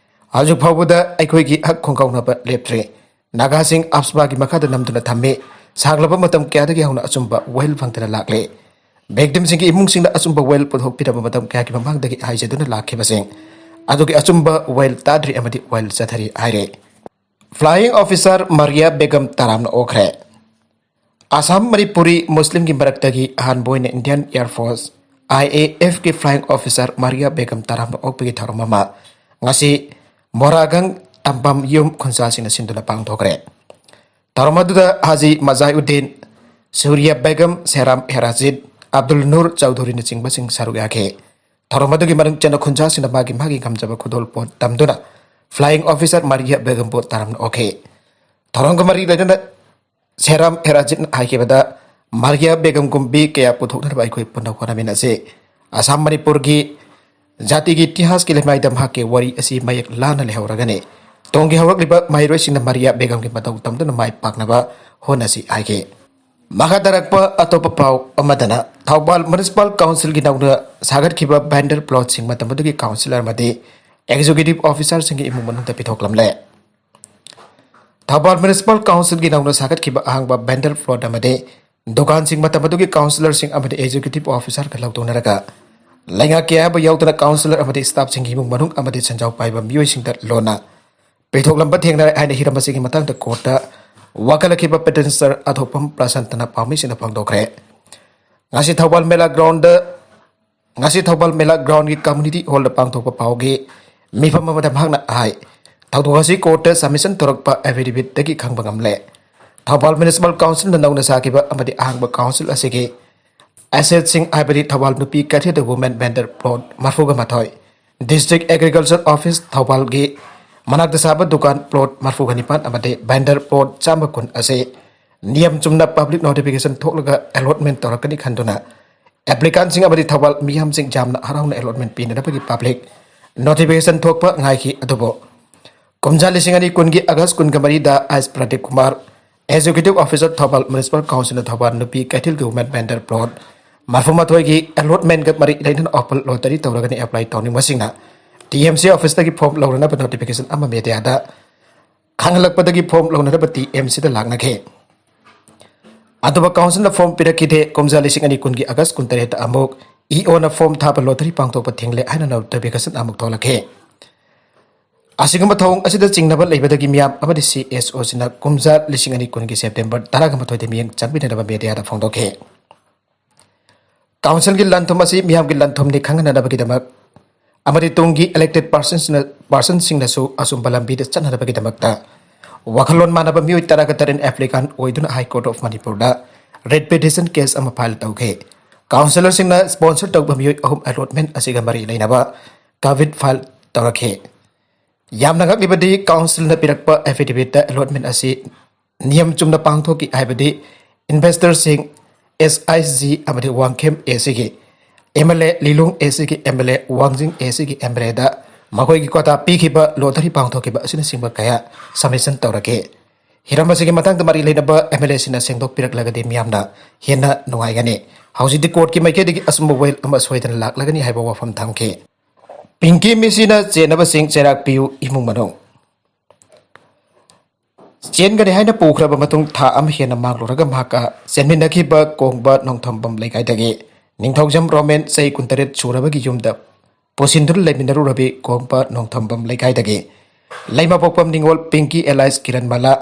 ꯍꯧꯖꯤꯛ ꯐꯥꯎꯕꯗ ꯑꯩꯈꯣꯏꯒꯤ ꯍꯛ ꯈꯣꯡꯒꯥꯎꯅꯕ ꯂꯦꯞꯇ꯭ꯔꯤ꯫ ꯅꯥꯒꯥꯁꯤꯡ ꯑꯞꯁꯄꯥꯒꯤ ꯃꯈꯥꯗ ꯅꯝꯗꯨꯅ ꯊꯝꯃꯤ꯫ ꯁꯥꯡꯂꯕ ꯃꯇꯝ ꯀꯌꯥꯗꯒꯤ ꯍꯧꯅ ꯑꯆꯨꯝꯕ ꯋꯥꯌꯦꯜ ꯐꯪꯗꯅ ꯂꯥꯛꯂꯤ꯫ ꯚꯤꯛꯇꯤꯝꯁꯤꯡꯒꯤ ꯏꯃꯨꯡꯁꯤꯡꯅ ꯑꯆꯨꯝꯕ ꯋꯥꯌꯦꯜ ꯄꯨꯊꯣꯛꯄꯤꯔꯕ ꯃꯇꯝ ꯀꯌꯥꯒꯤ ꯃꯃꯥꯡꯗꯒꯤ ꯍꯥꯏꯖꯗꯨꯅ ꯂꯥꯛꯈꯤꯕꯁꯤꯡ ꯑꯗꯨꯒꯤ ꯑꯆꯨꯝꯕ ꯋꯥꯌꯦꯜ ꯇꯥꯗ꯭ꯔꯤ ꯑꯃꯗꯤ ꯋꯥꯌꯦꯜ ꯆꯠꯊꯔꯤ ꯍꯥꯏꯔꯤ꯫ ꯐ꯭ꯂꯥꯏꯌꯤꯡ ꯑꯣꯐꯤꯁꯥꯔ ꯃꯥꯔꯤꯌꯥ ꯕꯦꯒꯝ ꯇꯔꯥꯝꯅ ꯑꯣꯛꯈ꯭ꯔꯦ꯫ ꯑꯁꯥꯝ ꯃꯅꯤꯄꯨꯔꯤ ꯃꯨꯁꯂꯤꯝꯒꯤ ꯃꯔꯛꯇꯒꯤ ꯑꯍꯥꯟꯕ ꯑꯣꯏꯅ Indian air force, I A ꯑꯦꯐꯀꯤ ꯐ꯭ꯂꯥꯏꯌꯤꯡ ꯑꯣꯐꯤꯁꯥꯔ ꯃꯥꯔꯤꯌꯥ ꯕꯦꯒꯝ ꯇꯔꯥꯝꯅ ꯑꯣꯛꯄꯒꯤ ꯊꯧꯔꯝ ꯑꯃ ꯉꯁꯤ ꯃꯣꯔꯥꯒꯪ ꯇꯝꯕꯝ ꯌꯨꯝ ꯈꯨꯟꯖꯥꯁꯤꯡꯅ ꯁꯤꯟꯗꯨꯅ ꯄꯥꯡꯊꯣꯛꯈ꯭ꯔꯦ꯫ ꯊꯧꯔꯝ ꯑꯗꯨꯗ ꯍꯥꯖꯤ ꯃꯖꯥꯏꯎꯗꯤꯟ, ꯁꯨꯔꯤꯌꯥ ꯕꯦꯒꯝ, ꯁꯦꯔꯥꯝ ꯍꯦꯔꯥꯖꯤꯠ, ꯑꯕꯗꯨꯜ ꯅꯨꯔ ꯆꯧꯙꯨꯔꯤꯅꯆꯤꯡꯕꯁꯤꯡ ꯁꯔꯨꯛ ꯌꯥꯈꯤ꯫ ꯊꯧꯔꯝ ꯑꯗꯨꯒꯤ ꯃꯅꯨꯡ ꯆꯟꯅ ꯈꯨꯟꯖꯥꯁꯤꯡꯅ ꯃꯥꯒꯤ ꯃꯥꯒꯤ ꯉꯝꯖꯕ ꯈꯨꯗꯣꯜꯄꯣꯠ ꯇꯝꯗꯨꯅ ꯐ꯭ꯂꯥꯏꯌꯤꯡ ꯑꯣꯐꯤꯁꯥꯔ ꯃꯥꯔꯤꯌꯥ ꯕꯦꯒꯝꯕꯨ ꯇꯔꯥꯝꯅ ꯑꯣꯛꯈꯤ꯫ ꯊꯧꯔꯝꯒ ꯃꯔꯤ ꯂꯩꯅꯅ ꯁꯦꯔꯥꯝ ꯍꯦꯔꯥꯖꯤꯠꯅ ꯍꯥꯏꯈꯤꯕꯗ, ꯃꯥꯔꯤꯌꯥ ꯕꯦꯒꯝꯒꯨꯝꯕꯤ ꯀꯌꯥ ꯄꯨꯊꯣꯛꯅꯅꯕ ꯑꯩꯈꯣꯏ ꯄꯨꯟꯅ ꯍꯣꯠꯅꯃꯤꯟꯅꯁꯤ꯫ ꯑꯁꯥꯝ ꯃꯅꯤꯄꯨꯔꯒꯤ ꯖꯥꯇꯤꯒꯤ ꯏꯇꯤꯍꯥꯁꯀꯤ ꯂꯩꯃꯥꯏꯗ ꯃꯍꯥꯛꯀꯤ ꯋꯥꯔꯤ ꯑꯁꯤ ꯃꯌꯦꯛ ꯂꯥꯅ ꯂꯩꯍꯧꯔꯒꯅꯤ꯫ ꯇꯨꯡꯒꯤ ꯍꯧꯔꯛꯂꯤꯕ ꯃꯍꯩꯔꯣꯏꯁꯤꯡꯅ ꯃꯥꯔꯤꯌꯥ ꯕꯦꯒꯝꯒꯤ ꯃꯇꯧ ꯇꯝꯗꯨꯅ ꯃꯥꯏ ꯄꯥꯛꯅꯕ ꯍꯣꯠꯅꯁꯤ ꯍꯥꯏꯈꯤ꯫ ꯃꯈꯥ ꯇꯥꯔꯛꯄ ꯑꯇꯣꯞꯄ ꯄꯥꯎ ꯑꯃꯗꯅ, ꯊꯧꯕꯥꯜ ꯃ꯭ꯌꯨꯅꯤꯁꯤꯄꯥꯜ ꯀꯥꯎꯟꯁꯤꯜꯒꯤ ꯅꯧꯅ ꯁꯥꯒꯠꯈꯤꯕ ꯚꯦꯟꯗꯔ ꯄ꯭ꯂꯣꯠꯁꯤꯡ ꯃꯇꯝ ꯑꯗꯨꯒꯤ ꯀꯥꯎꯟꯁꯤꯂꯔ ꯑꯃꯗꯤ ꯑꯦꯛꯖꯤꯀ꯭ꯌꯨꯇꯤꯚ ꯑꯣꯐꯤꯁꯥꯔꯁꯤꯡꯒꯤ ꯏꯃꯨꯡ ꯃꯅꯨꯡꯗ ꯄꯤꯊꯣꯛꯂꯝꯂꯦ꯫ ꯊꯧꯕꯥꯜ ꯃ꯭ꯌꯨꯅꯤꯁꯤꯄꯥꯜ ꯀꯥꯎꯟꯁꯤꯜꯒꯤ ꯅꯧꯅ ꯁꯥꯒꯠꯈꯤꯕ ꯑꯍꯥꯡꯕ ꯚꯦꯟꯗꯔ ꯄ꯭ꯂꯣꯠ ꯑꯃꯗꯤ ꯗꯨꯀꯥꯟꯁꯤꯡ ꯃꯇꯝ ꯑꯗꯨꯒꯤ ꯀꯥꯎꯟꯁꯤꯂꯔꯁꯤꯡ ꯑꯃꯗꯤ ꯑꯦꯛꯖꯤꯀ꯭ꯌꯨꯇꯤꯚ ꯑꯣꯐꯤꯁꯥꯔꯒ ꯂꯧꯊꯣꯛꯅꯔꯒ ꯂꯩꯉꯥꯛꯀꯤ ꯑꯌꯥꯕ ꯌꯥꯎꯗꯅ ꯀꯥꯎꯟꯁꯤꯂꯔ ꯑꯃꯗꯤ ꯁ꯭ꯇꯥꯐꯁꯤꯡꯒꯤ ꯏꯃꯨꯡ ꯃꯅꯨꯡ ꯑꯃꯗꯤ ꯁꯦꯟꯖꯥꯎ ꯄꯥꯏꯕ ꯃꯤꯑꯣꯏꯁꯤꯡꯗ ꯂꯣꯟꯅ ꯄꯤꯊꯣꯛꯂꯝꯕ ꯊꯦꯡꯅꯔꯦ ꯍꯥꯏꯅ ꯍꯤꯔꯝ ꯑꯁꯤꯒꯤ ꯃꯇꯥꯡꯗ ꯀꯣꯔꯠꯇ ꯋꯥꯀꯠꯂꯛꯈꯤꯕ ꯄꯦꯇꯤꯁꯅꯔ ꯑꯊꯣꯛꯄꯝ ꯄ꯭ꯔꯁꯟꯇꯅ ꯄꯥꯎꯃꯤꯁꯤꯡꯗ ꯐꯣꯡꯗꯣꯛꯈ꯭ꯔꯦ꯫ ꯉꯁꯤ ꯊꯧꯕꯥꯜ ꯃꯦꯂꯥ ꯒ꯭ꯔꯥꯎꯟꯗ, ꯉꯁꯤ ꯊꯧꯕꯥꯜ ꯃꯦꯂꯥ ꯒ꯭ꯔꯥꯎꯟꯒꯤ ꯀꯝꯃ꯭ꯌꯨꯅꯤꯇꯤ ꯍꯣꯜꯗ ꯄꯥꯡꯊꯣꯛꯄ ꯄꯥꯎꯒꯤ ꯃꯤꯐꯝ ꯑꯃꯗ ꯃꯍꯥꯛꯅ ꯍꯥꯏ, ꯊꯧꯗꯣꯛ ꯑꯁꯤ ꯀꯣꯔꯠꯇ ꯁꯕꯃꯤꯁꯟ ꯇꯧꯔꯛꯄ ꯑꯦꯐꯤꯗꯦꯕꯤꯠꯇꯒꯤ ꯈꯪꯕ ꯉꯝꯂꯦ꯫ ꯊꯧꯕꯥꯜ ꯃ꯭ꯌꯨꯅꯤꯁꯤꯄꯥꯜ ꯀꯥꯎꯟꯁꯤꯜꯅ ꯅꯧꯅ ꯁꯥꯈꯤꯕ ꯑꯃꯗꯤ ꯑꯍꯥꯡꯕ ꯀꯥꯎꯟꯁꯤꯜ ꯑꯁꯤꯒꯤ ꯑꯦꯁꯦꯠꯁꯤꯡ, ꯍꯥꯏꯕꯗꯤ ꯊꯧꯕꯥꯜ ꯅꯨꯄꯤ ꯀꯩꯊꯦꯜꯗ ꯋꯨꯃꯦꯟ ꯚꯦꯟꯗꯔ ꯄ꯭ꯂꯣꯠ ꯃꯔꯤꯐꯨꯒ ꯃꯥꯊꯣꯏ, ꯗꯤꯁꯇ꯭ꯔꯤꯛ ꯑꯦꯒ꯭ꯔꯤꯀꯜꯆꯔ ꯑꯣꯐꯤꯁ ꯊꯧꯕꯥꯜꯒꯤ ꯃꯅꯥꯛꯇ ꯁꯥꯕ ꯗꯨꯀꯥꯟ ꯄ꯭ꯂꯣꯠ ꯃꯔꯤꯐꯨꯒ ꯅꯤꯄꯥꯟ ꯑꯃꯗꯤ ꯚꯦꯟꯗꯔ ꯄ꯭ꯂꯣꯠ ꯆꯥꯝꯃ ꯀꯨꯟ ꯑꯁꯤ ꯅꯤꯌꯝ ꯆꯨꯝꯅ ꯄꯕ꯭ꯂꯤꯛ ꯅꯣꯇꯤꯐꯤꯀꯦꯁꯟ ꯊꯣꯛꯂꯒ ꯑꯦꯂꯣꯠꯃꯦꯟ ꯇꯧꯔꯛꯀꯅꯤ ꯈꯟꯗꯨꯅ ꯑꯦꯄ꯭ꯂꯤꯀꯥꯟꯁꯤꯡ ꯑꯃꯗꯤ ꯊꯧꯕꯥꯜ ꯃꯤꯌꯥꯝꯁꯤꯡ ꯌꯥꯝꯅ ꯍꯔꯥꯎꯅ ꯑꯦꯂꯣꯠꯃꯦꯟ ꯄꯤꯅꯅꯕꯒꯤ ꯄꯕ꯭ꯂꯤꯛ ꯅꯣꯇꯤꯐꯤꯀꯦꯁꯟ ꯊꯣꯛꯄ ꯉꯥꯏꯈꯤ꯫ ꯑꯗꯨꯕꯨ ꯀꯨꯝꯖꯥ ꯂꯤꯁꯤꯡ ꯑꯅꯤ ꯀꯨꯟꯒꯤ ꯑꯥꯒꯁ ꯀꯨꯟꯒ ꯃꯔꯤꯗ H Pradeep Kumar, executive officer Thoubal municipal ꯀꯥꯎꯟꯁꯤꯜꯅ ꯊꯧꯕꯥꯜ ꯅꯨꯄꯤ ꯀꯩꯊꯦꯜꯒꯤ ꯋꯨꯃꯦꯟ ꯚꯦꯟꯗꯔ ꯄ꯭ꯂꯣꯠ ꯃꯔꯤꯐꯨꯃꯥꯊꯣꯏꯒꯤ ꯑꯦꯂꯣꯠꯃꯦꯟꯒ ꯃꯔꯤ ꯂꯩꯅꯅ ꯑꯣꯄꯟ ꯂꯣꯇꯔꯤ ꯇꯧꯔꯒꯅꯤ꯫ ꯑꯦꯄ꯭ꯂꯥꯏ ꯇꯧꯅꯤꯡꯕꯁꯤꯡꯅ ꯇꯤ ꯑꯦꯝ ꯁꯤ ꯑꯣꯐꯤꯁꯇꯒꯤ ꯐꯣꯔꯝ ꯂꯧꯅꯅꯕ ꯅꯣꯇꯤꯐꯤꯀꯦꯁꯟ ꯑꯃ ꯃꯦꯗꯤꯌꯥꯗ ꯈꯪꯍꯜꯂꯛꯄꯗꯒꯤ ꯐꯣꯔꯝ ꯂꯧꯅꯅꯕ ꯇꯤ ꯑꯦꯝ ꯁꯤꯗ ꯂꯥꯛꯅꯈꯤ꯫ ꯑꯗꯨꯕꯨ ꯀꯥꯎꯟꯁꯤꯜꯅ ꯐꯣꯔꯝ ꯄꯤꯔꯛꯈꯤꯗꯦ꯫ ꯀꯨꯝꯖꯥ ꯂꯤꯁꯤꯡ ꯑꯅꯤ ꯀꯨꯟꯒꯤ ꯑꯥꯒꯁ ꯀꯨꯟꯇꯔꯦꯠꯇ ꯑꯃꯨꯛ ꯏ ꯑꯣꯅ ꯐꯣꯔꯝ ꯊꯥꯕ ꯂꯣꯇꯔꯤ ꯄꯥꯡꯊꯣꯛꯄ ꯊꯤꯡꯂꯦ ꯍꯥꯏꯅ ꯅꯣꯇꯤꯐꯤꯀꯦꯁꯟ ꯑꯃꯨꯛ ꯊꯣꯛꯂꯛꯈꯤ꯫ ꯑꯁꯤꯒꯨꯝꯕ ꯊꯧꯑꯣꯡ ꯑꯁꯤꯗ ꯆꯤꯡꯅꯕ ꯂꯩꯕꯗꯒꯤ ꯃꯤꯌꯥꯝ ꯑꯃꯗꯤ ꯁꯤ ꯑꯦꯁ ꯑꯣꯁꯤꯅ ꯀꯨꯝꯖꯥ ꯂꯤꯁꯤꯡ ꯑꯅꯤ ꯀꯨꯟꯒꯤ ꯁꯦꯞꯇꯦꯝꯕꯔ ꯇꯔꯥꯃꯥꯊꯣꯏꯗ ꯃꯤꯠꯌꯦꯡ ꯆꯪꯕꯤꯅꯅꯕ ꯃꯦꯗꯤꯌꯥꯗ ꯐꯣꯡꯗꯣꯛꯈꯤ꯫ ꯀꯥꯎꯟꯁꯤꯜꯒꯤ ꯂꯟꯊꯨꯝ ꯑꯁꯤ ꯃꯤꯌꯥꯝꯒꯤ ꯂꯟꯊꯨꯝꯅꯤ ꯈꯪꯍꯟꯅꯅꯕꯒꯤꯗꯃꯛ ꯑꯃꯗꯤ ꯇꯨꯡꯒꯤ ꯏꯂꯦꯛꯇꯦꯗ ꯄꯥꯔꯁꯟꯁꯤꯡꯅ, ꯄꯥꯔꯁꯟꯁꯤꯡꯅꯁꯨ ꯑꯆꯨꯝꯕ ꯂꯝꯕꯤꯗ ꯆꯠꯅꯅꯕꯒꯤꯗꯃꯛꯇ ꯋꯥꯈꯜꯂꯣꯟ ꯃꯥꯟꯅꯕ ꯃꯤꯑꯣꯏ ꯇꯔꯥꯒ ꯇꯔꯦꯠ ꯑꯦꯄ꯭ꯂꯤꯀꯥꯟ ꯑꯣꯏꯗꯨꯅ ꯍꯥꯏ ꯀꯣꯔꯠ ꯑꯣꯐ ꯃꯅꯤꯄꯨꯔꯗ ꯔꯤꯠ ꯄꯤꯇꯤꯁꯟ ꯀꯦꯁ ꯑꯃ ꯐꯥꯏꯜ ꯇꯧꯈꯤ꯫ ꯀꯥꯎꯟꯁꯤꯂꯔꯁꯤꯡꯅ ꯁ꯭ꯄꯣꯟꯁꯔ ꯇꯧꯕ ꯃꯤꯑꯣꯏ ꯑꯍꯨꯝ ꯑꯦꯂꯣꯠꯃꯦꯟ ꯑꯁꯤꯒ ꯃꯔꯤ ꯂꯩꯅꯕ ꯀꯥꯕꯤꯠ ꯐꯥꯏꯜ ꯇꯧꯔꯛꯈꯤ꯫ ꯌꯥꯝꯅ ꯉꯛꯂꯤꯕꯗꯤ ꯀꯥꯎꯟꯁꯤꯜꯅ ꯄꯤꯔꯛꯄ ꯑꯦꯐꯤꯗꯦꯕꯤꯠꯇ ꯑꯦꯂꯣꯠꯃꯦꯟ ꯑꯁꯤ ꯅꯤꯌꯝ ꯆꯨꯝꯅ ꯄꯥꯡꯊꯣꯛꯈꯤ ꯍꯥꯏꯕꯗꯤ ꯏꯟꯚꯦꯁꯇꯔꯁꯤꯡ, ꯑꯦꯁ ꯑꯥꯏ ꯖꯤ ꯑꯃꯗꯤ ꯋꯥꯡꯈꯦꯝ ꯑꯦ ꯁꯤꯒꯤ ꯑꯦꯝ ꯑꯦꯜ ꯑꯦ, ꯂꯤꯂꯣꯡ ꯑꯦ ꯁꯤꯒꯤ ꯑꯦꯝ ꯑꯦꯜ ꯑꯦ, ꯋꯥꯡꯖꯤꯡ ꯑꯦ ꯁꯤꯒꯤ ꯑꯦꯝ ꯑꯦꯜ ꯑꯦꯗ ꯃꯈꯣꯏꯒꯤ ꯀꯣꯇꯥ ꯄꯤꯈꯤꯕ ꯂꯣꯇꯔꯤ ꯄꯥꯡꯊꯣꯛꯈꯤꯕ ꯑꯁꯤꯅꯆꯤꯡꯕ ꯀꯌꯥ ꯁꯕꯃꯤꯁꯟ ꯇꯧꯔꯛꯈꯤ꯫ ꯍꯤꯔꯝ ꯑꯁꯤꯒꯤ ꯃꯇꯥꯡꯗ ꯃꯔꯤ ꯂꯩꯅꯕ ꯑꯦꯝ ꯑꯦꯜ ꯑꯦꯁꯤꯡꯅ ꯁꯦꯡꯗꯣꯛꯄꯤꯔꯛꯂꯒꯗꯤ ꯃꯤꯌꯥꯝꯅ ꯍꯦꯟꯅ ꯅꯨꯡꯉꯥꯏꯒꯅꯤ꯫ ꯍꯧꯖꯤꯛꯇꯤ ꯀꯣꯔꯠꯀꯤ ꯃꯥꯏꯀꯩꯗꯒꯤ ꯑꯆꯨꯝꯕ ꯋꯥꯌꯦꯜ ꯑꯃ ꯁꯣꯏꯗꯅ ꯂꯥꯛꯂꯒꯅꯤ ꯍꯥꯏꯕ ꯋꯥꯐꯝ ꯊꯝꯈꯤ꯫ ꯄꯤꯡꯀꯤ ꯃꯤꯁꯤꯅ ꯆꯦꯟꯅꯕꯁꯤꯡ ꯆꯩꯔꯥꯛ ꯄꯤꯌꯨ ꯏꯃꯨꯡ ꯃꯅꯨꯡ꯫ ꯆꯦꯟꯒꯅꯤ ꯍꯥꯏꯅ ꯄꯨꯈ꯭ꯔꯕ ꯃꯇꯨꯡ ꯊꯥ ꯑꯃ ꯍꯦꯟꯅ ꯃꯥꯡꯂꯨꯔꯒ ꯃꯍꯥꯛꯀ ꯆꯦꯟꯃꯤꯟꯅꯈꯤꯕ ꯀꯣꯡꯕ ꯅꯣꯡꯊꯝꯕꯝ ꯂꯩꯀꯥꯏꯗꯒꯤ ꯅꯤꯡꯊꯧꯖꯝ ꯔꯣꯃꯦꯟ, ꯆꯍꯤ ꯀꯨꯟꯇꯔꯦꯠ ꯁꯨꯔꯕꯒꯤ ꯌꯨꯝꯗ ꯄꯨꯁꯤꯟꯗꯨꯅ ꯂꯩꯃꯤꯟꯅꯔꯨꯔꯕꯤ ꯀꯣꯡꯕ ꯅꯣꯡꯊꯝꯕꯝ ꯂꯩꯀꯥꯏꯗꯒꯤ ꯂꯩꯃꯄꯣꯛꯄꯝ ꯅꯤꯉꯣꯜ ꯄꯤꯡꯀꯤ ꯑꯦꯂꯥꯏꯁ ꯀꯤꯔꯟ ꯃꯂꯥ,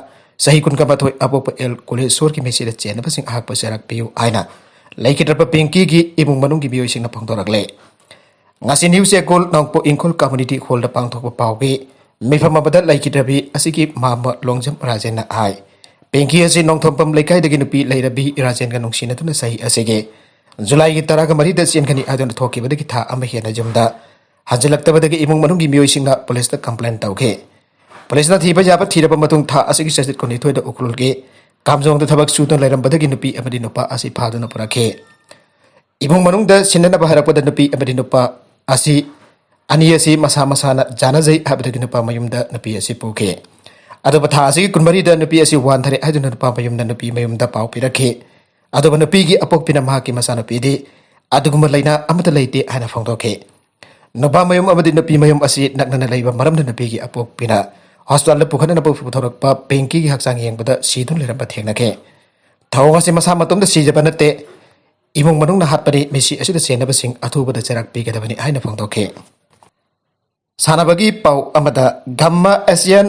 ꯆꯍꯤ ꯀꯨꯟꯒ ꯃꯥꯊꯣꯏ, ꯑꯄꯣꯛꯄ ꯑꯦꯜ ꯀꯣꯂꯦꯁꯣꯔꯒꯤ ꯃꯤꯁꯤꯗ ꯆꯦꯟꯅꯕꯁꯤꯡ ꯑꯍꯥꯛꯄ ꯆꯩꯔꯥꯛ ꯄꯤꯌꯨ ꯍꯥꯏꯅ ꯂꯩꯈꯤꯗ꯭ꯔꯕ ꯄꯤꯡꯀꯤꯒꯤ ꯏꯃꯨꯡ ꯃꯅꯨꯡꯒꯤ ꯃꯤꯑꯣꯏꯁꯤꯡꯅ ꯐꯣꯡꯗꯣꯔꯛꯂꯦ꯫ ꯉꯁꯤ ꯅ꯭ꯌꯨ ꯆꯦꯀꯣꯜ ꯅꯣꯡꯄꯣꯛ ꯏꯪꯈꯣꯜ ꯀꯝꯃ꯭ꯌꯨꯅꯤꯇꯤ ꯍꯣꯜꯗ ꯄꯥꯡꯊꯣꯛꯄ ꯄꯥꯎꯒꯤ ꯃꯤꯐꯝ ꯑꯃꯗ ꯂꯩꯈꯤꯗ꯭ꯔꯕꯤ ꯑꯁꯤꯒꯤ ꯃꯥꯝꯃ ꯂꯣꯡꯖꯝ ꯔꯥꯖꯦꯟꯅ ꯍꯥꯏ, ꯄꯦꯡꯀꯤ ꯑꯁꯤ ꯅꯣꯡꯊꯣꯝꯕꯝ ꯂꯩꯀꯥꯏꯗꯒꯤ ꯅꯨꯄꯤ ꯂꯩꯔꯕꯤ ꯔꯥꯖꯦꯟꯒ ꯅꯨꯡꯁꯤꯅꯗꯨꯅ ꯆꯍꯤ ꯑꯁꯤꯒꯤ ꯖꯨꯂꯥꯏꯒꯤ ꯇꯔꯥꯒ ꯃꯔꯤꯗ ꯆꯦꯟꯒꯅꯤ ꯍꯥꯏꯗꯨꯅ ꯊꯣꯛꯈꯤꯕꯗꯒꯤ ꯊꯥ ꯑꯃ ꯍꯦꯟꯅ ꯌꯨꯝꯗ ꯍꯟꯖꯤꯜꯂꯛꯇꯕꯗꯒꯤ ꯏꯃꯨꯡ ꯃꯅꯨꯡꯒꯤ ꯃꯤꯑꯣꯏꯁꯤꯡꯅ ꯄꯨꯂꯤꯁꯇ ꯀꯝꯄ꯭ꯂꯦꯟ ꯇꯧꯈꯤ꯫ ꯄꯨꯂꯤꯁꯅ ꯊꯤꯕ ꯌꯥꯕ ꯊꯤꯔꯕ ꯃꯇꯨꯡ ꯊꯥ ꯑꯁꯤꯒꯤ ꯆꯩꯆꯠ ꯀꯨꯟꯅꯤꯊꯣꯏꯗ ꯎꯈ꯭ꯔꯨꯜꯒꯤ ꯀꯥꯝꯖꯣꯡꯗ ꯊꯕꯛ ꯁꯨꯗꯨꯅ ꯂꯩꯔꯝꯕꯗꯒꯤ ꯅꯨꯄꯤ ꯑꯃꯗꯤ ꯅꯨꯄꯥ ꯑꯁꯤ ꯐꯥꯗꯨꯅ ꯄꯨꯔꯛꯈꯤ꯫ ꯏꯃꯨꯡ ꯃꯅꯨꯡꯗ ꯁꯤꯟꯅꯅꯕ ꯍꯥꯏꯔꯛꯄꯗ ꯅꯨꯄꯤ ꯑꯃꯗꯤ ꯅꯨꯄꯥ ꯑꯁꯤ ꯑꯅꯤ ꯑꯁꯤ ꯃꯁꯥ ꯃꯁꯥꯅ ꯌꯥꯅꯖꯩ ꯍꯥꯏꯕꯗꯒꯤ ꯅꯨꯄꯥ ꯃꯌꯨꯝꯗ ꯅꯨꯄꯤ ꯑꯁꯤ ꯄꯨꯈꯤ꯫ ꯑꯗꯨꯕꯨ ꯊꯥ ꯑꯁꯤꯒꯤ ꯀꯨꯟꯃꯔꯤꯗ ꯅꯨꯄꯤ ꯑꯁꯤ ꯋꯥꯟꯊꯔꯦ ꯍꯥꯏꯗꯨꯅ ꯅꯨꯄꯥ ꯃꯌꯨꯝꯗ ꯅꯨꯄꯤ ꯃꯌꯨꯝꯗ ꯄꯥꯎ ꯄꯤꯔꯛꯈꯤ꯫ ꯑꯗꯨꯕꯨ ꯅꯨꯄꯤꯒꯤ ꯑꯄꯣꯛꯄꯤꯅ ꯃꯍꯥꯛꯀꯤ ꯃꯆꯥꯅꯨꯄꯤꯗꯤ ꯑꯗꯨꯒꯨꯝꯕ ꯂꯥꯏꯅꯥ ꯑꯃꯠꯇ ꯂꯩꯇꯦ ꯍꯥꯏꯅ ꯐꯣꯡꯗꯣꯛꯈꯤ꯫ ꯅꯨꯄꯥ ꯃꯌꯨꯝ ꯑꯃꯗꯤ ꯅꯨꯄꯤ ꯃꯌꯨꯝ ꯑꯁꯤ ꯅꯛꯅꯅ ꯂꯩꯕ ꯃꯔꯝꯅ ꯅꯨꯄꯤꯒꯤ ꯑꯄꯣꯛꯄꯤꯅ ꯍꯣꯁꯄꯤꯇꯥꯜꯗ ꯄꯨꯈꯠꯅꯅꯕ ꯄꯨꯊꯣꯔꯛꯄ ꯄꯦꯡꯀꯤꯒꯤ ꯍꯛꯆꯥꯡ ꯌꯦꯡꯕꯗ ꯁꯤꯗꯨꯅ ꯂꯩꯔꯝꯕ ꯊꯦꯡꯅꯈꯤ꯫ ꯊꯧꯑꯣꯡ ꯑꯁꯤ ꯃꯁꯥ ꯃꯇꯣꯝꯇ ꯁꯤꯖꯕ ꯅꯠꯇꯦ, ꯏꯃꯨꯡ ꯃꯅꯨꯡꯅ ꯍꯥꯠꯄꯅꯤ, ꯃꯁꯤ ꯑꯁꯤꯗ ꯆꯦꯟꯅꯕꯁꯤꯡ ꯑꯊꯨꯕꯗ ꯆꯩꯔꯥꯛ ꯄꯤꯒꯗꯕꯅꯤ ꯍꯥꯏꯅ ꯐꯣꯡꯗꯣꯛꯈꯤ꯫ ꯁꯥꯟꯅꯕꯒꯤ ꯄꯥꯎ ꯑꯃꯗ, gamma Asian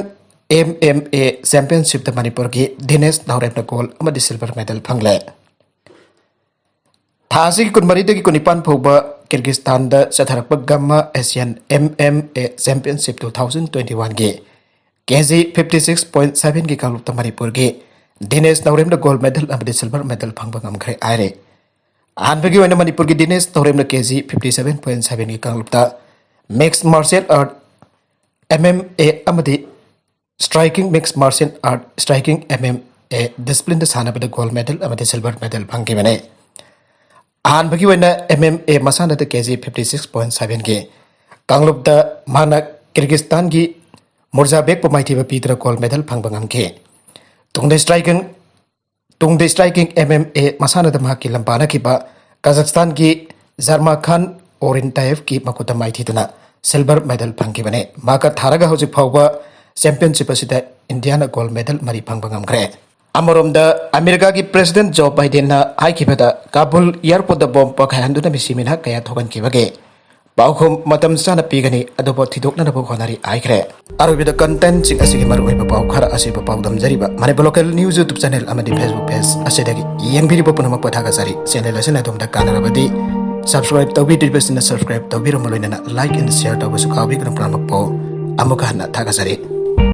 M M A ꯆꯦꯝꯄꯤꯌꯟꯁꯤꯞꯇ ꯃꯅꯤꯄꯨꯔꯒꯤ ꯗꯤꯅꯦꯁ ꯅꯥꯎꯔꯦꯝꯅ ꯒꯣꯜ ꯑꯃꯗꯤ ꯁꯤꯜꯚꯔ ꯃꯦꯗꯜ ꯐꯪꯂꯦ꯫ ꯊꯥ ꯑꯁꯤꯒꯤ ꯀꯨꯟꯃꯔꯤꯗꯒꯤ ꯀꯨꯟꯅꯤꯄꯥꯟ ꯐꯥꯎꯕ ꯀꯤꯔꯒꯤꯁꯇꯥꯟꯗ ꯆꯠꯊꯔꯛꯄ gamma Asian M M A championship two thousand twenty ꯋꯥꯟꯒꯤ K G fifty six point ꯁꯚꯦꯟꯒꯤ ꯀꯥꯡꯂꯨꯞꯇ ꯃꯅꯤꯄꯨꯔꯒꯤ ꯗꯤꯅꯦꯁ ꯅꯥꯎꯔꯦꯝꯅ ꯒꯣꯜ ꯃꯦꯗꯜ ꯑꯃꯗꯤ ꯁꯤꯜꯚꯔ ꯃꯦꯗꯜ ꯐꯪꯕ ꯉꯝꯈ꯭ꯔꯦ ꯍꯥꯏꯔꯦ꯫ ꯑꯍꯥꯟꯕꯒꯤ ꯑꯣꯏꯅ ꯃꯅꯤꯄꯨꯔꯒꯤ ꯗꯤꯅꯦꯁ ꯅꯥꯎꯔꯦꯝꯅ K G fifty seven point ꯁꯚꯦꯟꯒꯤ ꯀꯥꯡꯂꯨꯞꯇ mix martial art, M M ꯑꯦ, ꯑꯃꯗꯤ striking, mix martial art striking, M M A ꯗꯤꯁꯤꯄ꯭ꯂꯤꯟꯗ ꯁꯥꯟꯅꯕꯗ ꯒꯣꯜ ꯃꯦꯗꯜ ꯑꯃꯗꯤ ꯁꯤꯜꯚꯔ ꯃꯦꯗꯜ ꯐꯪꯈꯤꯕꯅꯤ꯫ ꯑꯍꯥꯟꯕꯒꯤ ꯑꯣꯏꯅ ꯑꯦꯝ ꯑꯦꯝ ꯑꯦ ꯃꯁꯥꯟꯅꯗ K G fifty six point ꯁꯚꯦꯟꯒꯤ ꯀꯥꯡꯂꯨꯞꯇ ꯃꯍꯥꯛꯅ ꯀꯤꯔꯒꯤꯁꯇꯥꯟꯒꯤ ꯃꯨꯔꯖꯥꯕꯦꯛꯄꯨ ꯃꯥꯏꯊꯤꯕ ꯄꯤꯗꯨꯅ ꯒꯣꯜ ꯃꯦꯗꯜ ꯐꯪꯕ ꯉꯝꯈꯤ꯫ ꯇꯨꯡꯗ ꯁ꯭ꯇ꯭ꯔꯥꯏꯀꯤꯡ, ꯇꯨꯡꯗ ꯁ꯭ꯇ꯭ꯔꯥꯏꯀꯤꯡ ꯑꯦꯝ ꯑꯦꯝ ꯑꯦ ꯃꯁꯥꯟꯅꯗ ꯃꯍꯥꯛꯀꯤ ꯂꯝꯕꯥꯅꯈꯤꯕ ꯀꯥꯖꯥꯛꯁꯇꯥꯟꯒꯤ ꯖꯔꯃꯥꯈꯥꯟ ꯑꯣꯔꯤꯟꯇꯥꯌꯦꯚꯀꯤ ꯃꯈꯨꯠꯇ ꯃꯥꯏꯊꯤꯗꯨꯅ ꯁꯤꯜꯚꯔ ꯃꯦꯗꯜ ꯐꯪꯈꯤꯕꯅꯤ꯫ ꯃꯍꯥꯛꯀ ꯊꯥꯔꯒ ꯍꯧꯖꯤꯛ ꯐꯥꯎꯕ ꯆꯦꯝꯄꯤꯌꯟꯁꯤꯞ ꯑꯁꯤꯗ ꯏꯟꯗꯤꯌꯥꯅ ꯒꯣꯜ ꯃꯦꯗꯜ ꯃꯔꯤ ꯐꯪꯕ ꯉꯝꯈ꯭ꯔꯦ꯫ ꯑꯃꯔꯣꯝꯗ, ꯑꯃꯦꯔꯤꯀꯥꯒꯤ ꯄ꯭ꯔꯦꯁꯤꯗꯦꯟꯠ ꯖꯣ ꯕꯥꯏꯗꯦꯟꯅ ꯍꯥꯏꯈꯤꯕꯗ, ꯀꯥꯕꯨꯜ ꯑꯦꯌꯔꯄꯣꯔꯠꯇ ꯕꯣꯝ ꯄꯣꯈꯥꯏꯍꯟꯗꯨꯅ ꯃꯤꯁꯤ ꯃꯤꯅꯥ ꯀꯌꯥ ꯊꯣꯛꯍꯟꯈꯤꯕꯒꯦ? ꯄꯥꯎꯈꯨꯝ ꯃꯇꯝ ꯆꯥꯅ ꯄꯤꯒꯅꯤ, ꯑꯗꯨꯕꯨ ꯊꯤꯗꯣꯛꯅꯅꯕ ꯍꯣꯠꯅꯔꯤ ꯍꯥꯏꯈ꯭ꯔꯦ꯫ ꯑꯔꯣꯏꯕꯗ, ꯀꯟꯇꯦꯟꯠꯁꯤꯡ ꯑꯁꯤꯒꯤ ꯃꯔꯨꯑꯣꯏꯕ ꯄꯥꯎ ꯈꯔ ꯑꯁꯤꯕꯨ ꯄꯥꯎꯗꯝꯖꯔꯤꯕ Manipur local news YouTube channel ꯑꯃꯗꯤ ꯐꯦꯁꯕꯨꯛ ꯄꯦꯖ ꯑꯁꯤꯗꯒꯤ ꯌꯦꯡꯕꯤꯔꯤꯕ ꯄꯨꯝꯅꯃꯛꯄꯨ ꯊꯥꯒꯠꯆꯔꯤ꯫ ꯆꯦꯅꯦꯜ ꯑꯁꯤꯅ ꯑꯗꯣꯝꯗ ꯀꯥꯟꯅꯔꯕꯗꯤ ꯁꯕꯁꯀ꯭ꯔꯥꯏꯕ ꯇꯧꯕꯤꯗ꯭ꯔꯤꯕꯁꯤꯡꯅ ꯁꯕꯁꯀ꯭ꯔꯥꯏꯕ ꯇꯧꯕꯤꯔꯝꯕ ꯂꯣꯏꯅꯅ ꯂꯥꯏꯛ ꯑꯦꯟ ꯁꯤꯌꯔ ꯇꯧꯕꯁꯨ ꯀꯥꯎꯕꯤꯒꯅꯨ꯫ ꯄꯨꯝꯅꯃꯛꯄꯨ ꯑꯃꯨꯛꯀ ꯍꯟꯅ ꯊꯥꯒꯠꯆꯔꯤ꯫